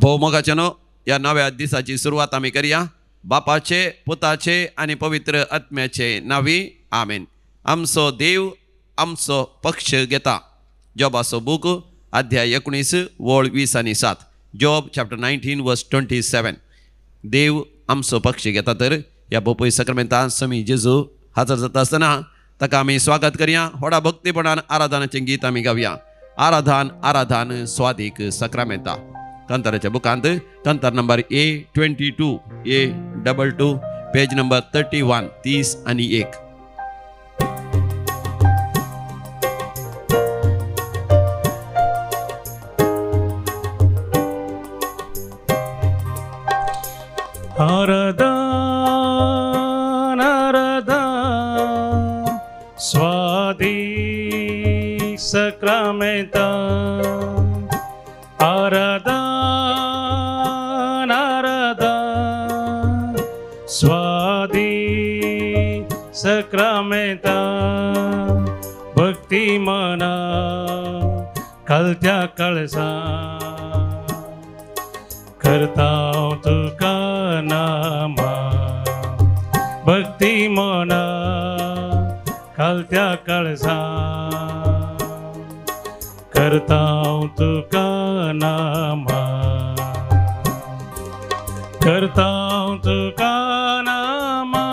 भोवमोगाच्यानो ह्या नव्या दिसाची सुरवात आमी करया बापाचे पुताचे आनी पवित्र आत्म्याचे नांवी आमेन। आमचो देव आमचो पक्ष घेता। जॉबाचो बूक अध्याय 19 वळ 20 आनी 7, जॉब चॅप्टर 19 वर्स 27। देव आमचो पक्ष घेता तर ह्या बोपय सक्रमेंतान समी जेजू हाजर जाता आसतना ताका आमी स्वागत करया। व्हडा भक्तीपणान आराधनाचें गीत आमी गावया। आराधन आराधन स्वादीक सक्रामेंता कंताराच्या बुकांत कंतार number A22 A22 page number 31 30 आनी 1। आराधन आराधन स्वादीक सक्रामेंता, आराधन आराधन स्वादीक सक्रामेंता। भक्ती मना कलत्या कळसा करता तुका नामा, भक्ती मना कलत्या कळसा करता तुका नामा, करता तुका नामा।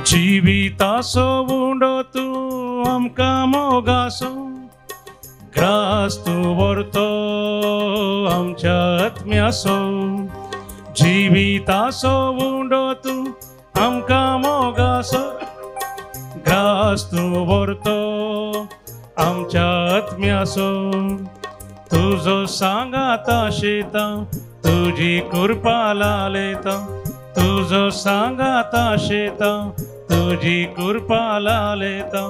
जिवितासो उंडो तूं आमकां मोगासो, ग्रास तूं व्हरतो आमच्या आत्म्यासो। जिवितासो उंडो तूं आमकां मोगासो, ग्रास तूं व्हरतो आमच्या आत्म्यासो। तुजो सांगाता शेता तुजी कृपा लालेता, तुजो सांगाता शेता तुजी कृपा लालेता।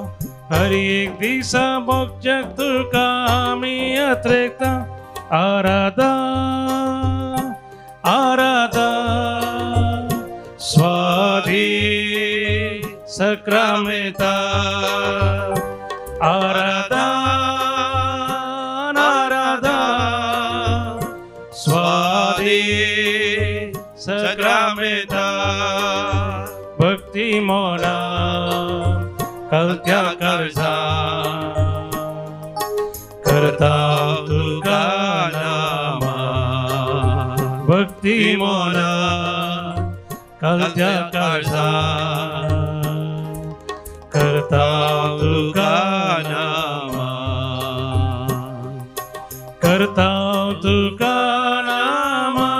हर एक दिसा भोगच्याक तुका आमी अत्रेकता। आराधन आराधन स्वादीक सक्रामेंता, आराधन आराधन स्वादीक सक्रामेंता। भक्ती मोना कलत्या काळजा करता तुका नामा, भक्ती मोना कलत्या काळजा करता तुका नामा, करता तुका नामा।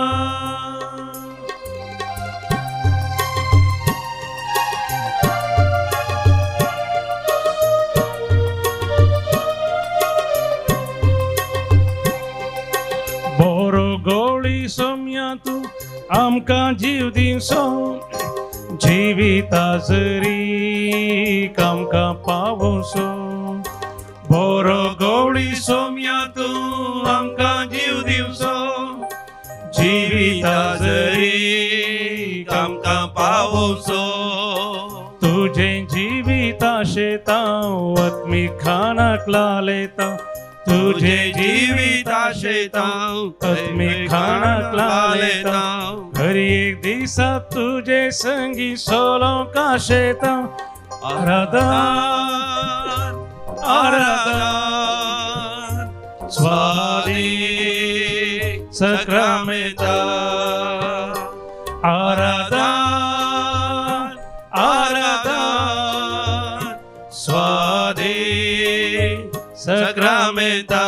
गोळी सोम्या तूं आमकां जीव दिवचो, जिविता जरी आमकां पावोसो। बरो गोळी सोम्या तूं आमकां जीव दिवचो, जिविता जरी आमकां पावोसो। तुजें जिविता शेता आत्मीक खाणाक लालेता, तुझे जिविता शेता आत्मीक खाणाक लालेता। हर एक दिसा तुझे संगी सोलो का शेता। आराधन आराधन स्वादीक सक्रामेंता, आराधन आराधन स्वादीक सक्रामेंता।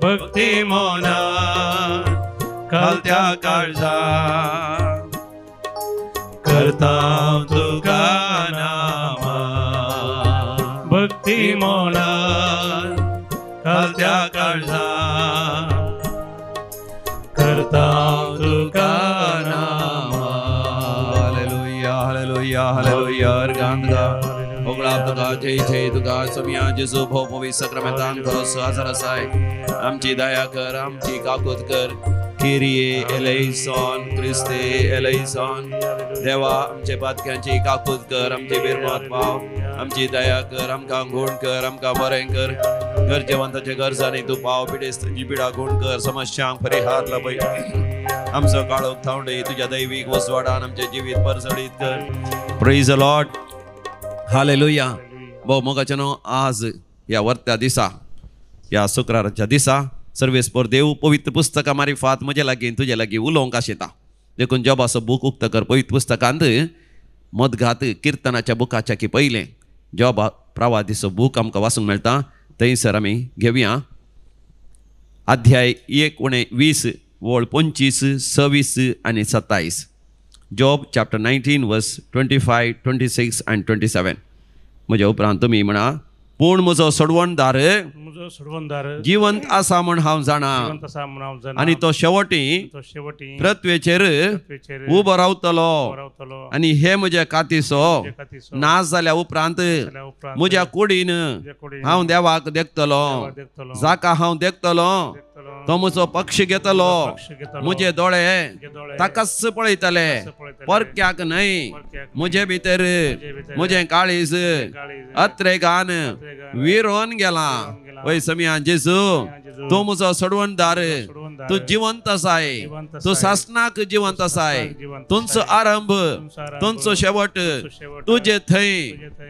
भक्ती मोना कलत्या काळजा करता तुका नामा, भक्ती मोना कलत्या काळजा करता तुका नामा। Hallelujah hallelujah hallelujah. अर्गांत ओगळाप तुका जय जय तुका समिया जेजू भोव पवित्र सक्रमेंतान खरो हाजर आसाय। आमची दया कर, आमची काकूत कर, किरिये एलेison, क्रिस्ते एलेison. देवा आमचे पातक्यांची काकूत कर, आमची बिरमत पाव, आमची दया कर, आमकां गुण कर, आमकां बरें कर. गरजेवंताचे गरजांनी तूं पाव, पिडेस्तांची पिडा गुण कर, समस्यांक परिहार लाभय. आमचो काळोख थावडे तुज्या दैवीक वसवाडान आमचें जिवीत परजळीत कर. Praise the Lord, hallelujah. भोव मोगाचें न्हू, आज ह्या वर्त्या दिसा, ह्या शुक्राराच्या दिसा सर्वेस्पर देव पवित्र पुस्तकां मारिफात म्हजे लागीं तुजे लागीं उलोवंक आशिता. देखून जॉबाचो बूक उक्त कर. पवित्र पुस्तकांत मदघात किर्तनाच्या बुकाच्या की पयलें जॉबा प्रवादीचो बूक आमकां वाचूंक मेळटा. थंयसर आमी घेवया अध्याय 1 उणे 20 वळ 25 26 आनी 27. Job chapter 19 verse 25 26 आनी 27. म्हज्या उपरांत तुमी म्हणा, पूण म्हजो सोडवणदार जिवंत आसा म्हण हांव जाणा, आनी तो शेवटी पृथ्वेचेर उबो रावतलो, आनी हे म्हज्या कातीचो नाश जाल्या उपरांत म्हज्या कुडीन हांव देवाक देखतलो. जाका हांव देखतलो तो म्हजो पक्ष घेतलो, म्हजे दोळे ताकाच पळयतले, परक्याक न्हय. म्हजे भितर म्हजें काळीज अत्रेगान विरोन गेला. वय समिया जेजू, तूं म्हजो सोडवणदार, तूं जिवंत आसाय, तूं सासणाक जिवंत आसाय. तुमचो आरंभ तुमचो शेवट तुजे थंय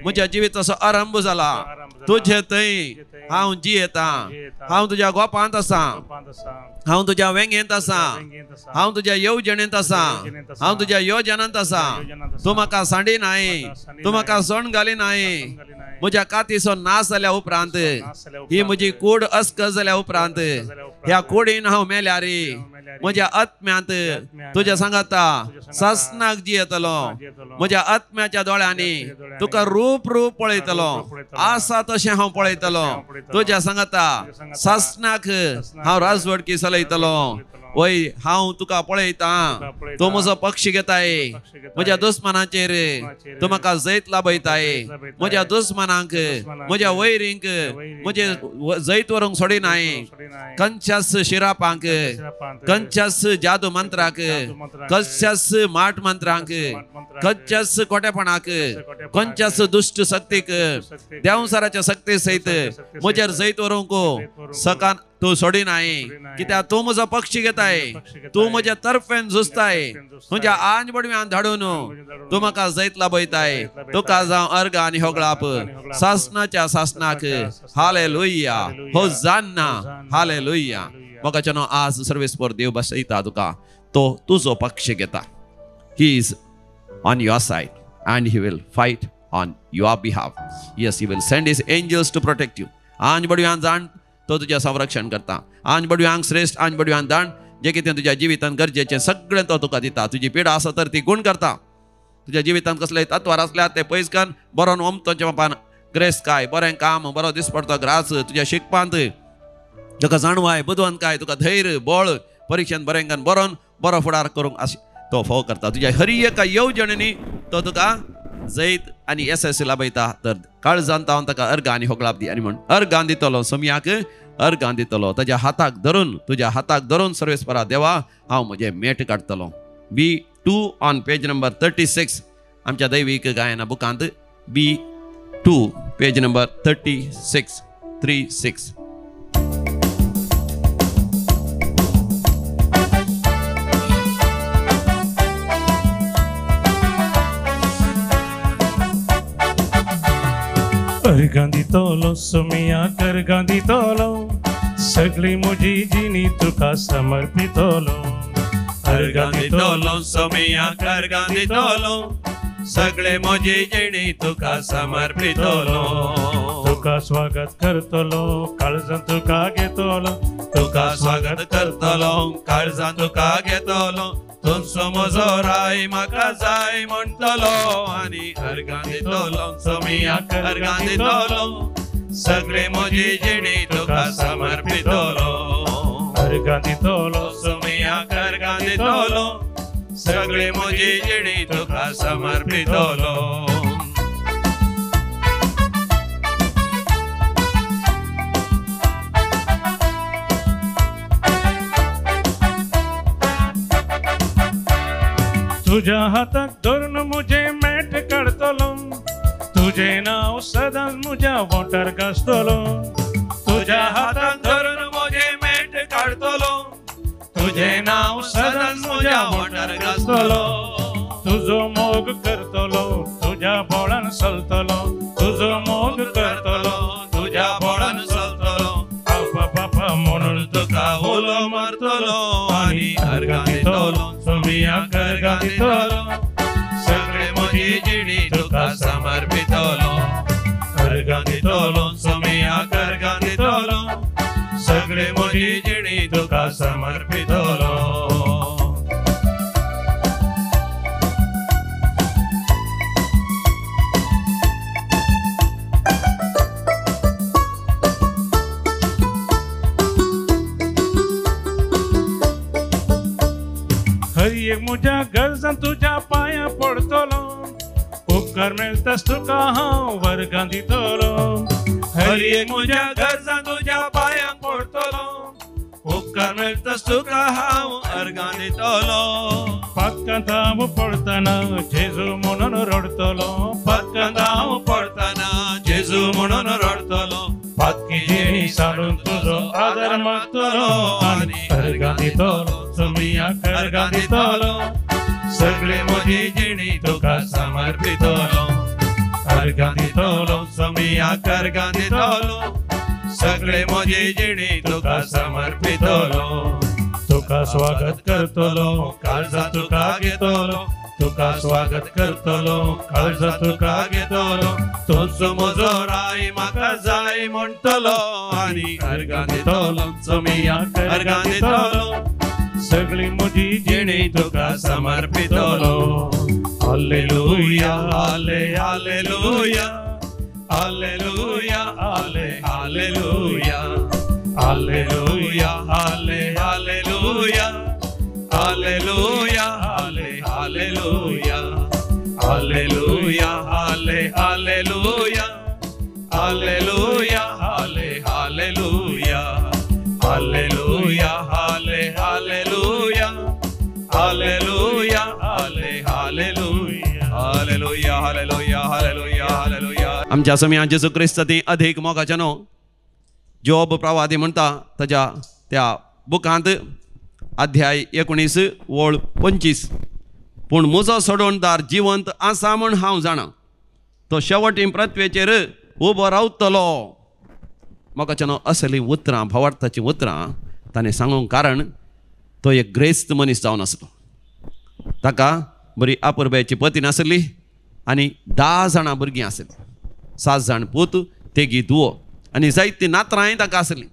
म्हज्या जिविताचो आरंभ जाला. तुजे थंय हांव जियेता, हांव तुज्या गोपांत आसा, हांव तुज्या वेंगेंत आसा, हांव तुज्या येवजणेंत आसा, हांव तुज्या योजनांत आसा. तूं म्हाका सांडी नाय, तूं म्हाका सण घाली नाय. म्हज्या कातीचो नाश जाल्या उपरांत, ही म्हजी कूड अस्कस जाल्या उपरांत, ह्या कुडीन हांव मेल्यार म्हज्या आत्म्यांत तुज्या सांगाता सासणाक जियेतलो. म्हज्या आत्म्याच्या दोळ्यांनी तुका रूप रूप पळयतलो, आसा तशें हांव पळयतलो. तुज्या सांगाता सासणाक हांव राजवडकी चलयतलो. वय हांव तुका पळयतां, तूं म्हजो पक्ष घेताय. म्हज्या दुस्मानाचेर तूं म्हाका जैत लाभयताय. म्हज्या दुस्मानांक, म्हज्या वैरींक म्हजें जैत व्हरूंक सोडिनाय. कंच्यास शिरापांक, कंच्यास जादू मंत्राक, कंच्यास माट मंत्रांक, कंच्यास खोटेपणाक, कंच्यास दुश्ट शक्तीक, देवसाराच्या शक्ती सयत म्हजेर जैत व्हरूंक सकान तूं सोडिनाय. कित्याक तूं म्हजो पक्ष घेताय, तूं म्हज्या तर्फेन झुजताय. तुज्या आंज बडव्यान धाडून तूं म्हाका जैत लाभयताय. तुका जावं अर्घ आनी होगळाप सासणाच्या सासणाक. Hallelujah, होजान्ना, hallelujah. मोगाच्यानो, आज सर्वेस्पर देव बसयता तुका, तो तुजो पक्ष घेता. He is on your side and he will fight on your behalf. Yes, he will send his angels to protect you. आंज बडव्यान जाण तो तुज्या संरक्षण करता. आंज बडव्यांक श्रेश्ठ, आंज बडव्यान दाण जे कितें तुज्या जिवितांत गरजेचें सगळें तो तुका दिता. तुजी पिडा आसा तर ती गुण करता. तुज्या जिवितांत कसलेय तत्वार आसल्यार ते पयस कर. बरो ओमतोच्या बापान ग्रेस काय, बरें काम, बरो दिसपडतो ग्रास तुज्या शिकपांत तुका जाणवाय, बुदवंतकाय, तुका धैर्य, बळ, परिक्षेंत बरें करून बरोवन बरो फुडार करूंक तो फोव करता. तुज्या हर एका येवजणेंनी तो तुका जैत आनी येस लाभयता. तर काळजान तावन ताका अर्घ आनी होगळाप दी आनी म्हण अर्घान दितलो सोमयाक, अर्घान दितलो. ताज्या हाताक धरून, तुज्या हाताक धरून सर्वेस्परा देवा हांव म्हजें मेट काडटलो. B2 on page number 36 आमच्या दैवीक गायना बुकांत B2 page number 36 36. अर्घां दितलो सोमयाक, अर्घां दितलो, सगळी म्हजी जिणी तुका समर्पितलो. अर्घां दितलो सोमयाक, अर्घां दितलो, सगळे म्हजी जिणी तुका समर्पितलो. तुका स्वागत करतलो, काळजान तुका घेतलो. तुका स्वागत करतलो, काळजान तुका घेतलो. तुमचो म्हजो राय म्हाका जाय म्हणटलो आनी अर्घां दितलो सोमयाक, अर्घां दितलो, सगळे म्हजी जिणी तुका समर्पितलो. अर्घां दितलो सोमयाक, अर्घां दितलो, सगळे म्हजी जिणी तुका समर्पितलो. तुज्या हाताक धरून म्हजें मेट काडटलो, तुजें नांव सदांच म्हज्या वोंठार गाजतलो। तुज्या हाताक धरून म्हजें मेट काडटलो, तुजें नांव सदांच म्हज्या वोंठार गाजतलो। तुजो मोग करतलो, तुज्या बोळान चलतलो, तुजो मोग करतलो, तुज्या बोळान चलतलो। बापा बापा म्हणून तुका उलो मारतलो आनी अर्गां दितलो, सोमियाक अर्गां दितलो। सगळे म्हजी जिणी तुका समर्पितलो, अर्गां दितलो, सोमियाक अर्गां दितलो। सगळे म्हजी जिणी तुका समर्पितलो। हर एक म्हज्या गरजान तुज्या पांयां पडटलो, उपकार मेळटाच तुका हांव वर्गां दितलो। हर एक म्हज्या गरजान तुज्या पांयां पडटलो, उपकार मेळटाच तुका हांव अर्गां दितलो। पातकांत हांव पडटना जेजू म्हणून रडटलो, पातकांत हांव पडटना जेजू म्हणून रडटलो। पातकी जिणी सारून तुजो आदार मागतलो आनी अर्गां दितलो, सोमियाक अर्गां दितलो। सगळे म्हजी जिणी तुका समर्पितलो, अर्गां दितलो, सोमियाक अर्गां दितलो। सगळे म्हजी जिणी तुका समर्पितलो। तुका स्वागत करतलो, काळजांत तुका घेतलो, तुका स्वागत करतलो, काळजांत तुका घेतलो। तूंच म्हजो राय म्हाका जाय म्हणटलो आनी अर्गां दितलो, सोमियाक अर्गां दितलो। सगळी म्हजी जिणी तुका समर्पितलो। हालेलुया, हाले हालेलुया, हालेलुया, हाले हालेलुया, हालेलुया, हाले हालेलुया, हालेलुया, हाले हालेलुया, हालेलुया, हाले हालेलुया, हालेलुया, हाले हालेलुया, हालेलुया, हाले हालेलुया, हालेलुया, हाले hallelujah, hallelujah, hallelujah, hallelujah, hallelujah. आमच्या समिया जेजू क्रिस्त ती अधिक मोगाचें न्हू जोब प्रवादी म्हणटा ताज्या त्या बुकांत अध्याय 19 ओळ 25, पूण म्हजो सोडोवणदार जिवंत आसा म्हूण हांव जाणा, तो शेवटी पृथ्वेचेर उबो रावतलो। मोगाचें न्हू असलीं उतरां, भावार्थाचीं उतरां ताणें सांगूंक कारण तो एक ग्रेस्त मनीस जावन आसलो। ताका बरी आपुरबायेची पती नासली आनी 10 जाणां भुरगीं आसलीं, 7 जाण पूत, तेगी धुवो आनी जायतीं नातरांय ताका आसलीं।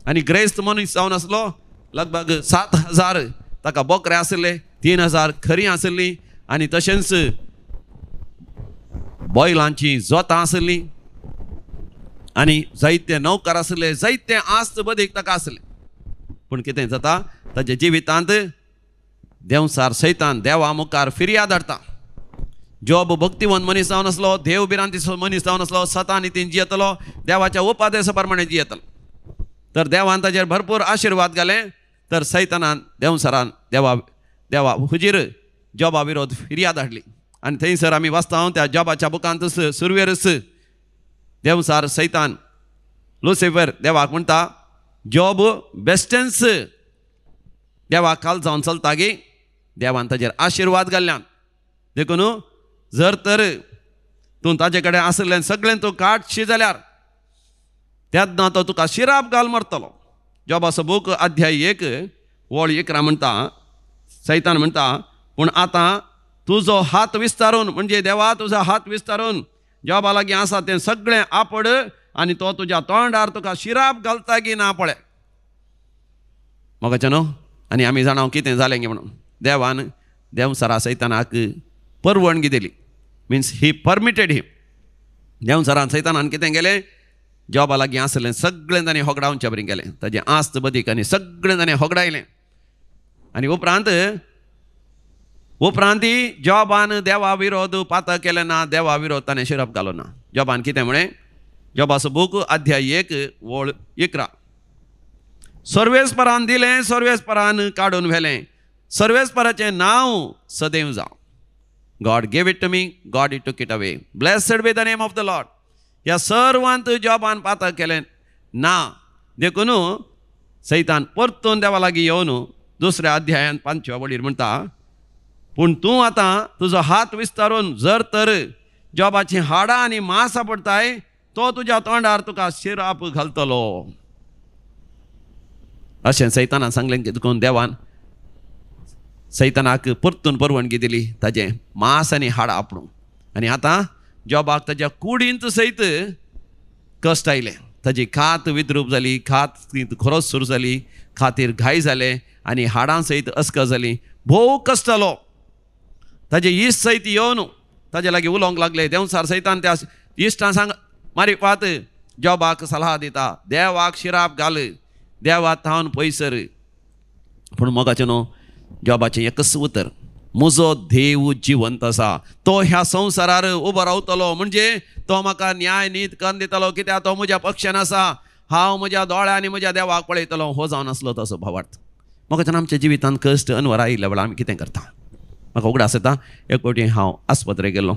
आनी ग्रेस्त मनीस जावन आसलो, लगभग 7000 ताका बोकरे आसले, 3000 खरी आसली आनी तशेंच बैलांची जोतां आसलीं आनी जायते नौकर आसले, जायते आस्त बदीक ताका आसले। पूण कितें जाता, ताच्या जिवितांत देंवसार सैतान देवा मुखार फिर्याद हाडटा। जोब भक्तिवंत मनीस जावन आसलो, देव भिरांतीचो मनीस जावन आसलो, सता नितीन जियेतलो, देवाच्या उपदेशा प्रमाणे जियेतलो। तर देवान ताचेर भरपूर आशिर्वाद घाले। तर सैतानान देंवसारान देवा देवा हुजीर जोबा विरोध फिर्याद हाडली आनी थंयसर आमी वाचता त्या जोबाच्या बुकांतच सुरवेरच देंवसार सैतान लुसिफर देवाक म्हणटा, जोब बेस्टेंस देवाक काल जावन चलता गी, देवान ताजेर आशिर्वाद घाल्ल्यान, देखून जर तर तूं ताजे कडेन आशिल्लें सगळें तूं काडशी जाल्यार तेन्ना तो तुका शिराप घाल मरतलो। जोबाचो बूक अध्याय 1 ओळ 11 म्हणटा, सैतान म्हणटा, पूण आतां तुजो हात विस्तारून, म्हणजे देवा तुजो हात विस्तारून जोबा लागीं आसा तें सगळें आपड आनी तो तुज्या तोंडार तुका शिराप घालता की ना पळय। मोगाचें न्हू आनी आमी जाणा कितें जालें गे म्हणून देवान देंवसारा सैतानाक परवणगी दिली, मिन्स ही परमिटेड हिम। देंवसारान सैतानान कितें केलें, जोबा लागीं आसलें सगळें ताणें होगडावचे बरी केलें, ताजें आस्त बदीक आनी सगळें ताणें होगडायलें। आनी उपरांत उपरांत जोबान देवा विरोध पातक केलें ना, देवा विरोध ताणें शिरप घालो ना। जोबान कितें म्हळें, जोबाचो बूक अध्याय 1 ओळ 11, सर्वेस्परान दिलें, सर्वेस्परान काडून व्हेलें, सर्वेस्पराचें नांव सदैव जावं. God gave it to me, God it took it away. Blessed be the name of the Lord. ह्या सर्वांत जॉबान पातक केलें ना. देखून सैतान परतून देवा लागीं येवन दुसऱ्या अध्यायान 5व्या वळीर म्हणटा, पूण तूं आतां तुजो हात विस्तारून जर तर जॉबाचीं हाडां आनी मांस पडटाय तो तुज्या तोंडार तुका शिराप घालतलो. अशें सैतानान सांगलें. देखून देवान सैतानाक परतून परवानगी दिली ताजें मांस आनी हाडां आपणूंक. आनी आतां जॉबाक ताज्या कुडींत सयत कश्ट आयले. ताजी खात विद्रूप जाली, खात खरोच सुरू जाली, खातीर घाय जाले आनी हाडां सयत अस्क जाली. भोव कश्ट जालो. ताजे इश्ट सयत येवन ताजे लागीं उलोवंक लागले. देंवचार सैतान त्या इश्टां सांग मारिफात जॉबाक सलाह दिता, देवाक शिराप घाल, देवा थावन पयसर. पूण मोगाचें न्हू जॉबाचें एकच उतर, म्हजो देव जिवंत आसा, तो ह्या संवसारार उबो रावतलो, म्हणजे तो म्हाका न्याय नीत करून दितलो, कित्याक तो म्हज्या पक्षान आसा. हांव म्हज्या दोळ्यांनी म्हज्या देवाक पळयतलो. हो जावन आसलो तसो भावार्थ. म्हाका आमच्या जिवितांत कश्ट अनवर आयिल्ल्या वेळार आमी कितें करता? म्हाका उगडास येता, एक फावटी हांव आस्पत्रेक गेल्लो.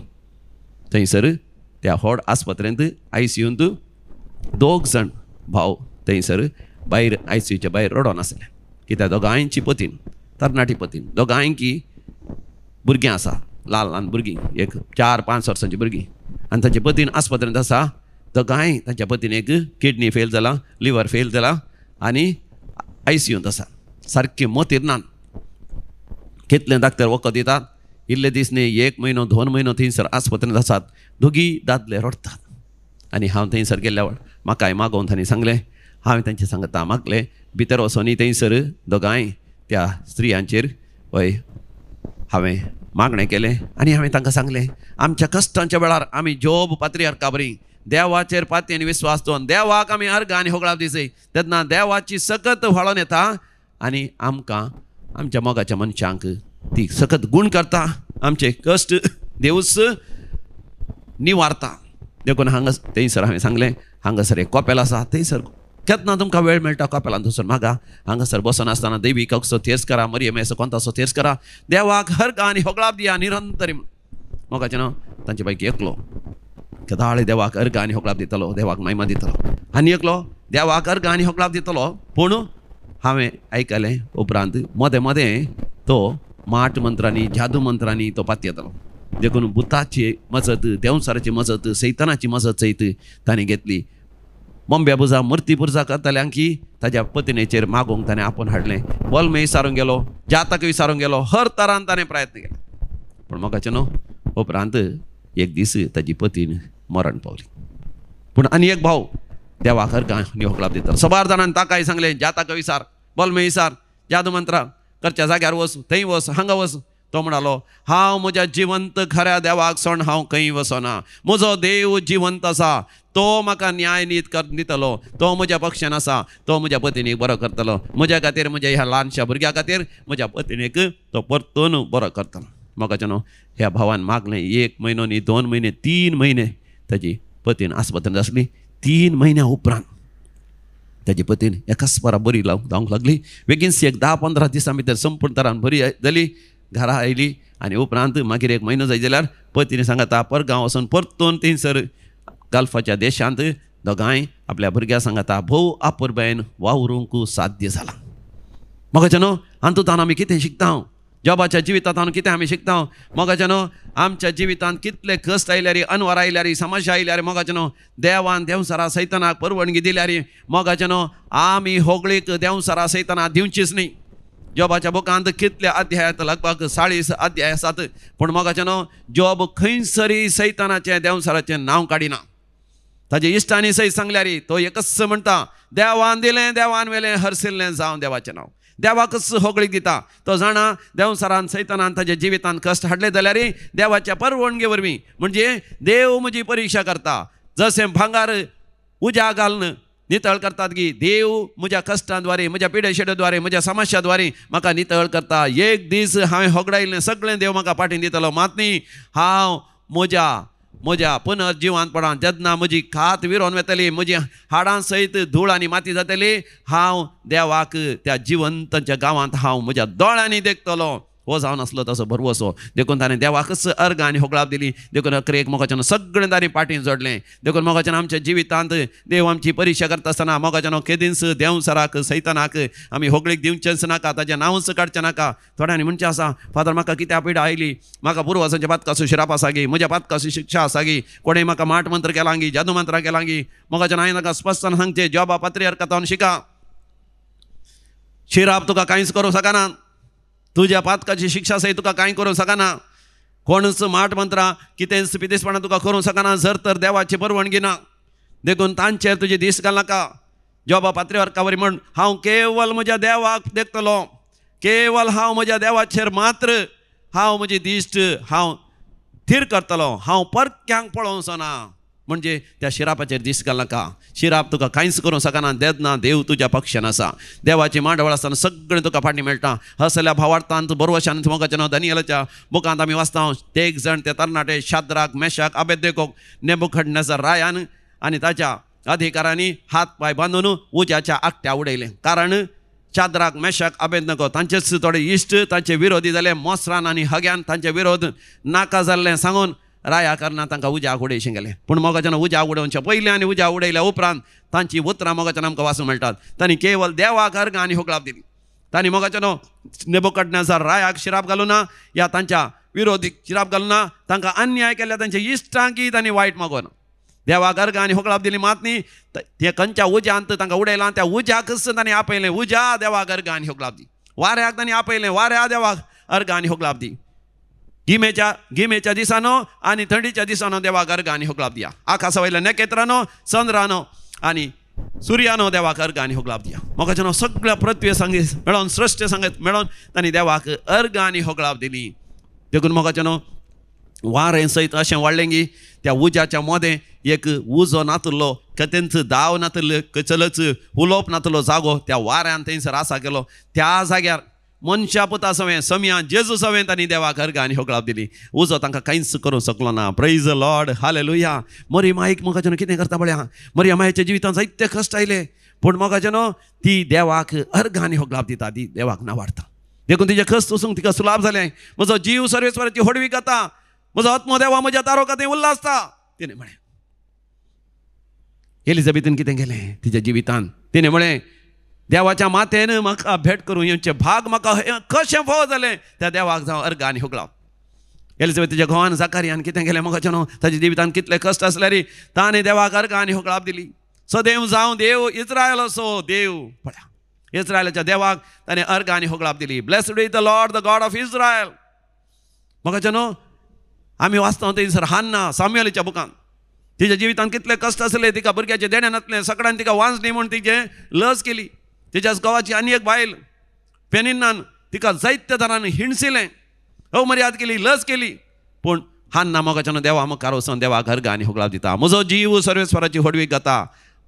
थंयसर त्या व्हड आस्पत्रेंत आयसीयूंत दोग जाण भाव थंयसर भायर आयसीयूच्या भायर रडोन आसले. कित्याक दोगांयची पतीन, तरणाटी पतीन, दोगांयकी भुरगीं आसा, ल्हान ल्हान भुरगीं, एक 4-5 वर्सांची भुरगीं. आनी तांचे पतीन आस्पत्रेंत आसा. दोगांय तांच्या पतीन एक किडनी फेल जाला, लिवर फेल जाला आनी आयसीयूंत आसा. सारकें मोतीर नान. कितलें डाक्टर वखद दितात, इल्ले दीस न्ही, 1 म्हयनो 2 म्हयनो थंयसर आस्पत्रेंत आसात. दोगी दादले रडटात. आनी हांव थंयसर गेल्ल्या म्हाकाय मागोवन तांणी सांगलें, हांवें तांचे सांगता मागलें, भितर वचोनी थंयसर दोगांय त्या स्त्रियांचेर वय हांवें मागणें केलें आनी हांवें तांकां सांगलें, आमच्या कश्टांच्या वेळार आमी जोब पात्रियार्का बरी देवाचेर पातयेन विस्वास दवरून देवाक आमी अर्गां आनी होगळाप दिसय तेन्ना देवाची सकत व्हाळोन येता आनी आमकां आमच्या मोगाच्या मनशांक ती सकत गूण करता, आमचे कश्ट देवूच निवारता. देखून हांगा थंयसर हांवें सांगलें, हांगासर एक कॉपेल आसा, थंयसर केन्ना तुमकां वेळ मेळटा कॉपेलान थंयसर मागा. हांगासर बसून आसतना देवी कसो थेर्स करा, मरियमेसो कोंतासो थेर्स करा, देवाक हर आनी होगळाप दिया निरंतर. मोगाचें न्हू तांचे पैकी एकलो केदाळे देवाक अर्घ आनी होगळाप दितलो, देवाक महिमा दितलो, आनी एकलो देवाक अर्घ आनी होगळाप दितलो. पूण हांवें आयकलें उपरांत मदें मदें तो माट मंत्रांनी जादू मंत्रांनी तो पातयेतालो. देखून भुताची मजत, देंवचाराची मजत, सैतानाची मजत सयत ताणें घेतली. बॉम्बे पुजा मुर्ती पुजा करताल्यांकी ताज्या पत्नीचेर मागूंक ताणें आपोवन हाडलें. बलमे विसारूंक गेलो, जातक विसारूंक गेलो, हर तरान ताणें प्रयत्न केले. पूण मोगाचें न्हू उपरांत एक दीस ताजी पतीन मरण पावली. पूण आनी एक भाव देवाक हर आनी होगळाप दितालो. सबार जाणांनी ताकाय सांगलें, जातक विसार, बलमे विसार, जादू मंत्रा करच्या जाग्यार वच, थंय वच, हांगा वच. तो म्हणालो, हांव म्हज्या जिवंत खऱ्या देवाक सोड हांव खंय वचना. म्हजो देव जिवंत आसा, तो म्हाका न्याय नीत कर दितलो, तो म्हज्या पक्षान आसा, तो म्हज्या पत्नीक बरो करतलो, म्हज्या खातीर, म्हज्या ह्या ल्हानशा भुरग्या खातीर म्हज्या पत्नीक तो परतून बरो करतलो. म्हाका न्हू ह्या भावान मागलें, 1 म्हयनो न्ही, 2 म्हयने, 3 म्हयने ताजी पतीन आस्पत्रेंत आसली. 3 म्हयन्या उपरांत ताजी पतीन एकाच परा बरी जावंक लागली. बेगीनच एक 10-15 दिसां भितर संपूर्ण तरान बरी जाली. घरा आयली आनी उपरांत मागीर 1 म्हयनो जाय जाल्यार पतीन सांगाता परगांव वचून परतून थंयसर गल्फाच्या देशांत दोगांय आपल्या भुरग्यां सांगाता भोव आपुरबायेन वावरूंक साध्य जाला. मोगाचें न्हू हातूंत आमी कितें शिकता? जॉबाच्या जिवितांत हांव कितें आमी शिकता? मोगाचें न्हू आमच्या जिवितांत कितले कश्ट आयल्यार, अनवर आयल्यार, समस्या आयल्यार, मोगाचें न्हू देवान देंवचारा सैतानाक परवानगी दिल्यार, मोगाचें न्हू आमी होगळीक देंवचारा सैताना दिवचीच न्ही. जॉबाच्या बुकांत कितले अध्याय, लगभग 40 अध्याय आसात. पूण मोगाचें न्हू जॉब खंयसरी सैतानाचें देंवचाराचें नांव काडिना. ताजे इश्टांनी सयत सांगल्यार तो एकच म्हणटा, देवान दिलें देवान व्हेलें, हरसिल्लें जावं देवाचें नांव. देवाकच होगळीक दिता. तो जाणा देंवचारान सैतानान ताज्या जिवितांत कश्ट हाडले जाल्यार देवाच्या परवानगे वरवीं, म्हणजे देव म्हजी परिक्षा करता. जशें भांगार उज्या घालून नितळ करतात की देव म्हज्या कश्टांद्वारे, म्हज्या पिडेशेड्याद्वारे, म्हज्या समस्याद्वारे म्हाका नितळ करता. एक दीस हांवें होगडायिल्लें सगळें देव म्हाका पाटीन दितलो. मात न्ही हांव म्हज्या म्हज्या पुनर्जिवंतपणान जेन्ना म्हजी खात विरोन वेतली, म्हजी हाडां सयत धूळ आनी माती जातली, हांव देवाक त्या जिवंतांच्या गांवांत हांव म्हज्या दोळ्यांनी देखतलो. हो जावन आसलो तसो भरवसो. देखून ताणें देवाकच अर्घ आनी होगळाप दिली. देखून अकरेक मोगाच्यान सगळें ताणें पाटीं जोडलें. देखून मोगाच्यान आमच्या जिवितांत देव आमची परिक्षा करता आसतना मोगाच्यान केदींच देंवसराक सैतानाक आमी होगळीक दिवचेंच नाका, ताजें नांवच काडचें नाका. थोड्यांनी म्हणचें आसा, फादर म्हाका कित्याक पिडा आयली, म्हाका पुर्वजांच्या पातकाचो शिराप आसा गी, म्हज्या पातकाची शिक्षा आसा गी, कोणें म्हाका माट मंत्र केला गी, जादू मंत्रां केला गी. मोगाच्यान हांवें ताका स्पश्टपणान सांगचें, जॉबा पात्रियार्का तावन शिका, शिराप तुका कांयच करूंक शकना, तुज्या पातकाची शिक्षा सयत तुका कांय करूंक शकना, कोणूच माट मंत्रां कितेंच पिदेसपणां तुका करूंक शकना जर तर देवाची परवानगी ना. देखून तांचेर तुजी दीस घालनाका. जॉबा पात्रियार्का वरी म्हण, हांव केवल म्हज्या देवाक देखतलो, केवल हांव म्हज्या देवाचेर मात्र हांव म्हजी दिश्ट हांव थीर करतलो, हांव परक्यांक पळोवचो ना. म्हणजे त्या शिरापाचेर दीस घालनाका. शिराप तुका कांयच करूंक शकना तेन्ना देव तुज्या पक्षान आसा. देवाची मांडवळ आसतना सगळें तुका फाटीं मेळटा. हसल्या भावार्थांत बरवशान मोगाच्या नांव दानियलाच्या बुकांत आमी वाचता, ते एक जाण ते तरणाटे शाद्राक मेशाक आबेदनेगोक नेबुकदनेझर रायान आनी ताच्या अधिकारांनी हात पांय बांदून उज्याच्या आकट्या उडयलें. कारण शाद्राक मेशाक आबेदनेगो तांचेच थोडे इश्ट तांचे विरोधी जाले. मोसरान आनी हग्यान तांचे विरोध नाका जाल्लें सांगून राया करना तांकां उज्याक उडयशें गेलें. पूण मोगाच्यान उज्याक उडोवचें पयलें आनी उज्या उडयल्या उपरांत तांची उतरां मोगाच्यान आमकां वाचूंक मेळटात. तांणी केवल देवाक अर्घ आनी होगळाप दिली. तांणी मोगाच्यान नेबुकदनेझर रायाक शिराप घालूं ना, या तांच्या विरोधीक शिराप घालूं ना, तांकां अन्याय केल्या तांच्या इश्टांकी तांणी वायट मागोना. देवाक अर्घ आनी होगळाप दिली मात न्ही, ते खंयच्या उज्यांत तांकां उडयलां त्या उज्याकच तांणी आपयलें, उज्या देवाक अर्घ आनी होगळाप दी. वाऱ्याक तांणी आपयलें, वाऱ्या देवाक अर्घ आनी होगळाप दी. गिमेच्या गिमेच्या दिसानो आनी थंडीच्या दिसानो देवाक अर्घ आनी होगळाप दिया. आकाशा वयल्या नखेत्रानो चंद्रानो आनी सुर्यानो देवाक अर्घ आनी होगळाप दिया. मोगाच्यान सगळ्या पृथ्वी सांगीत मेळोन सृश्ट सांगत मेळोन तांणी देवाक अर्घ आनी होगळाप दिली. देखून मोगाच्यान वारें सयत अशें वाडलें की त्या उज्याच्या मोदें एक उजो नातुल्लो, कतेंच दाव नातुल्लो, कचलच उलोवप नातुल्लो जागो त्या वाऱ्यान थंयसर आसा केलो. त्या जाग्यार मनशा पुता सवें सम्या जेजू सवें तांणी देवाक अर्घ आनी होगळाप दिली. उजो तांकां कांयच करूंक शकलो ना. Praise the Lord, hallelujah. मरी माईक मोगाच्यान कितें करता पळया, मरिया मायच्या जिवितांत जायते कश्ट आयले, पूण मोगाच्यान ती देवाक अर्घ आनी होगळाप दिता, ती देवाक नावाडता. देखून तिजे कश्ट वचूंक तिका सुलाभ जालें. म्हजो जीव सर्वेस्वराची होडवी गाता, म्हजो आत्मो देवा म्हज्या तारो खातीर उल्हासता, तिणें म्हळें. एलिझाबेथीन कितें केलें तिच्या जिवितांत? तिणें म्हळें, देवाच्या मातेन म्हाका भेट करूं येवचें भाग म्हाका कशें फावो जालें, त्या देवाक जावं अर्घ आनी होगळाप. एलिझाबेथीच्या घोवान जाकारियान कितें केलें मोगाच्यान, ताच्या जिवितांत कितले कश्ट आसल्यार ताणें देवाक अर्घ आनी होगळाप दिली. सदैव जावं देव इस्रायलाचो देव पळया, इस्रायलाच्या देवाक ताणें अर्घ आनी होगळाप दिली. Blessed is the Lord the God of Israel. मोगाच्यान आमी वाचता थंयसर हान्ना सामुएलाच्या बुकांत तिच्या जिवितांत कितले कश्ट आसले, तिका भुरग्याचें देणें नासलें, सगळ्यान तिका वांचली म्हूण तिचें लज केली. तिच्याच गांवाची आनी एक बायल पेनिन्नान तिका जायत्या तरान हिणसिलें, अवमर्याद केली, लज केली. पूण हान्ना मोगाच्यान देवा मुखार वचून देवाक अर्घ आनी होगळाप दिता. म्हजो जीव सर्वेस्वराची होडवीक गाता,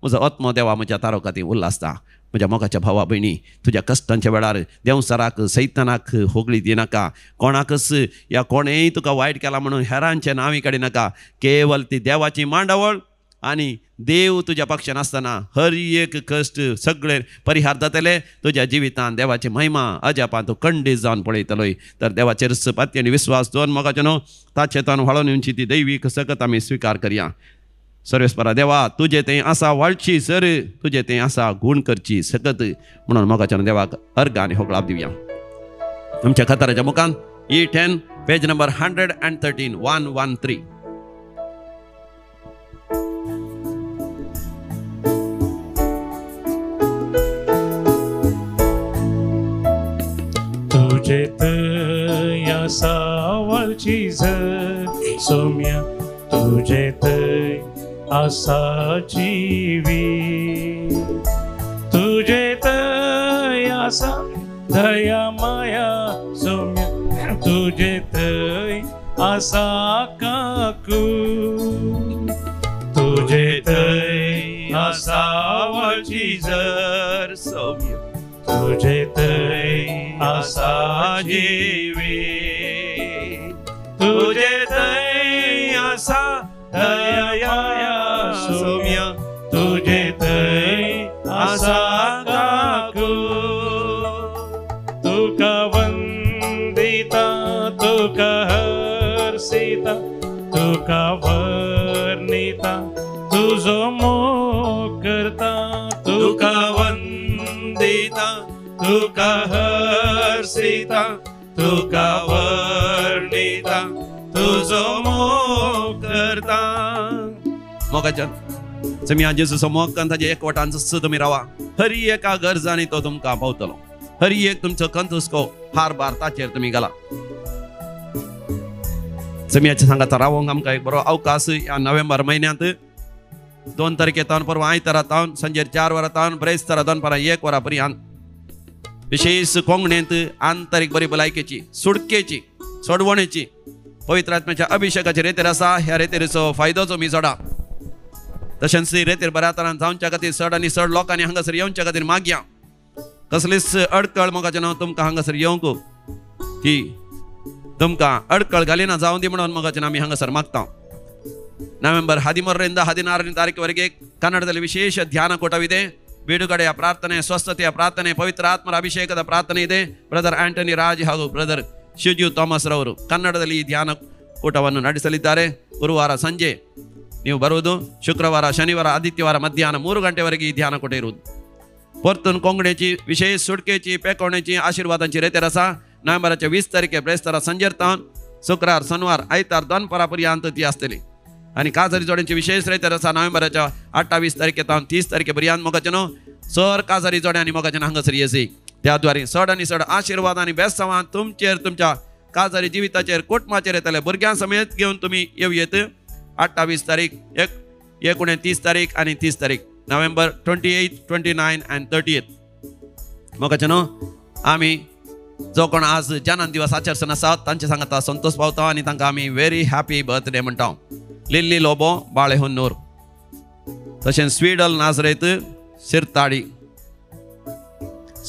म्हजो आत्मो देवा म्हज्या तारो खातीर उल्हासता. म्हज्या मोगाच्या भावा भयणी, तुज्या कश्टांच्या वेळार देंवसराक सैतानाक होगळी दिनाका, कोणाकच या कोणेय तुका वायट केला म्हणून हेरांचें नांवय काडिनाका. केवल ती देवाची मांडावळ आनी देव तुज्या पक्षान आसतना हर एक कश्ट सगळे परिहार जातले. तुज्या जिवितांत देवाची महिमा अजापान तूं खंडीत जावन पळयतलोय. तर देवाचेर पाती आनी विस्वास दवर मोगाच्यान ताचे तान व्हाळोवन येवची ती दैवीक सकत आमी स्विकार करया. सर्वेस्परा देवा, तुजें तें आसा वाळची सर, तुजें तें आसा गूण करची सकत म्हणून मोगाच्यान देवाक अर्घ आनी होगळाप दिवया. आमच्या खताराच्या मुखान E10 page number 113 113. तुझे थंय आसा वळची झर सोम्या, तुझे थंय आसा जिवी, तुझे थंय आसा दया माया सोम्या, तुझे थंय आसा काकू, तुझे थंय आसा वळची झर सोम्या, तुझे थंय आसा जिवी, तुझे थंय आसा हरसिता तुका वर्णिता तुजो मोग करता तुका वंदिता तुका हरसिता तुका वर्णिता तुजो मोग करता. मोगाच्या तुमी जेजूचो मोग करून ताच्या एकवटान जसो तुमी रावा हरी एका गरजांनी तो तुमकां पावतलो. हरी एक तुमचो कंतुस्को हार बार ताचेर तुमी घाला. समियाच्या सांगाता रावोंक आमकां एक बरो अवकाश ह्या नोव्हेंबर म्हयन्यांत 2 तारखे तावन परवां आयतारा तावन सांजेर 4 वरां तावन ब्रेस्तारा दनपारां 1 वरां पर्यंत विशेष कोंकणींत आंतरीक बरी भलायकेची सुटकेची सोडवणेची पवित्र आत्म्याच्या अभिषेकाची रेतेर आसा. ह्या रेतेरीचो फायदो तुमी जोडा. तशेंच रेतेर बऱ्या तरान जावच्या खातीर चड आनी चड लोकांनी हांगासर येवच्या खातीर मागया. कसलीच अडकळ मोगाचें नांव तुमकां हांगासर येवंक ती तुमकां अडकळ घालिना जावं दी म्हणून मोगाचें आमी हांगासर मागता. ನವೆಂಬರ್ 13ರಿಂದ 16ನೇ ತಾರೀಕುವರೆಗೆ ಕನ್ನಡದಲ್ಲಿ ವಿಶೇಷ ಧ್ಯಾನಕೂಟವಿದೆ. ಬಿಡುಗಡೆಯ ಪ್ರಾರ್ಥನೆ, ಸ್ವಸ್ಥತೆಯ ಪ್ರಾರ್ಥನೆ, ಪವಿತ್ರ ಆತ್ಮರ ಅಭಿಷೇಕದ ಪ್ರಾರ್ಥನೆ ಇದೆ. ಬ್ರದರ್ ಆಂಟನಿ ರಾಜ್ ಹಾಗೂ ಬ್ರದರ್ ಶಿಜು ಥಾಮಸ್ ರವರು ಕನ್ನಡದಲ್ಲಿ ಈ ಧ್ಯಾನ ಕೂಟವನ್ನು ನಡೆಸಲಿದ್ದಾರೆ. ಗುರುವಾರ ಸಂಜೆ ನೀವು ಬರುವುದು, ಶುಕ್ರವಾರ, ಶನಿವಾರ, ಆದಿತ್ಯವಾರ ಮಧ್ಯಾಹ್ನ 3 ಗಂಟೆವರೆಗೆ ಈ ಧ್ಯಾನಕೂಟ ಇರುವುದು. परतून कोंकणीची विशेष सुटकेची पेकोवणेची आशीर्वादांची रेतेर आसा. नोव्हेंबराच्या 20 तारखे ब्रेस्तारा संजेर तावन शुक्रार, शनिवार, आयतार दनपारा पर्यंत ती आसतली. आनी काजारी जोड्यांची विशेष रेतेर आसा. नोव्हेंबराच्या 28 तारखे तावन 30 तारखे पर्यंत मोगाचें न्हू सर काजारी जोड्यांनी मोगाचें हांगासर येसी. त्या द्वारे चड आनी चड आशिर्वाद आनी बेसांवां तुमचेर, तुमच्या काजारी जिविताचेर, कुटुंबाचेर येतले. भुरग्यां समेत घेवन तुमी येवं येत. 28 तारीख, 29 तारीख आनी 30 तारीख, नोव्हेंबर 28, 29 आनी 30. मोगाचें न्हू आमी जो कोण आज जनन दिवस आचरसन आसा तांचे सांगाता संतोष पावता आनी तांकां आमी व्हेरी हॅपी बर्थडे म्हणटा. लिल्ली लोबो बाळेहोन्नूर, तशेंच Swedal Nazareth Sirtadi.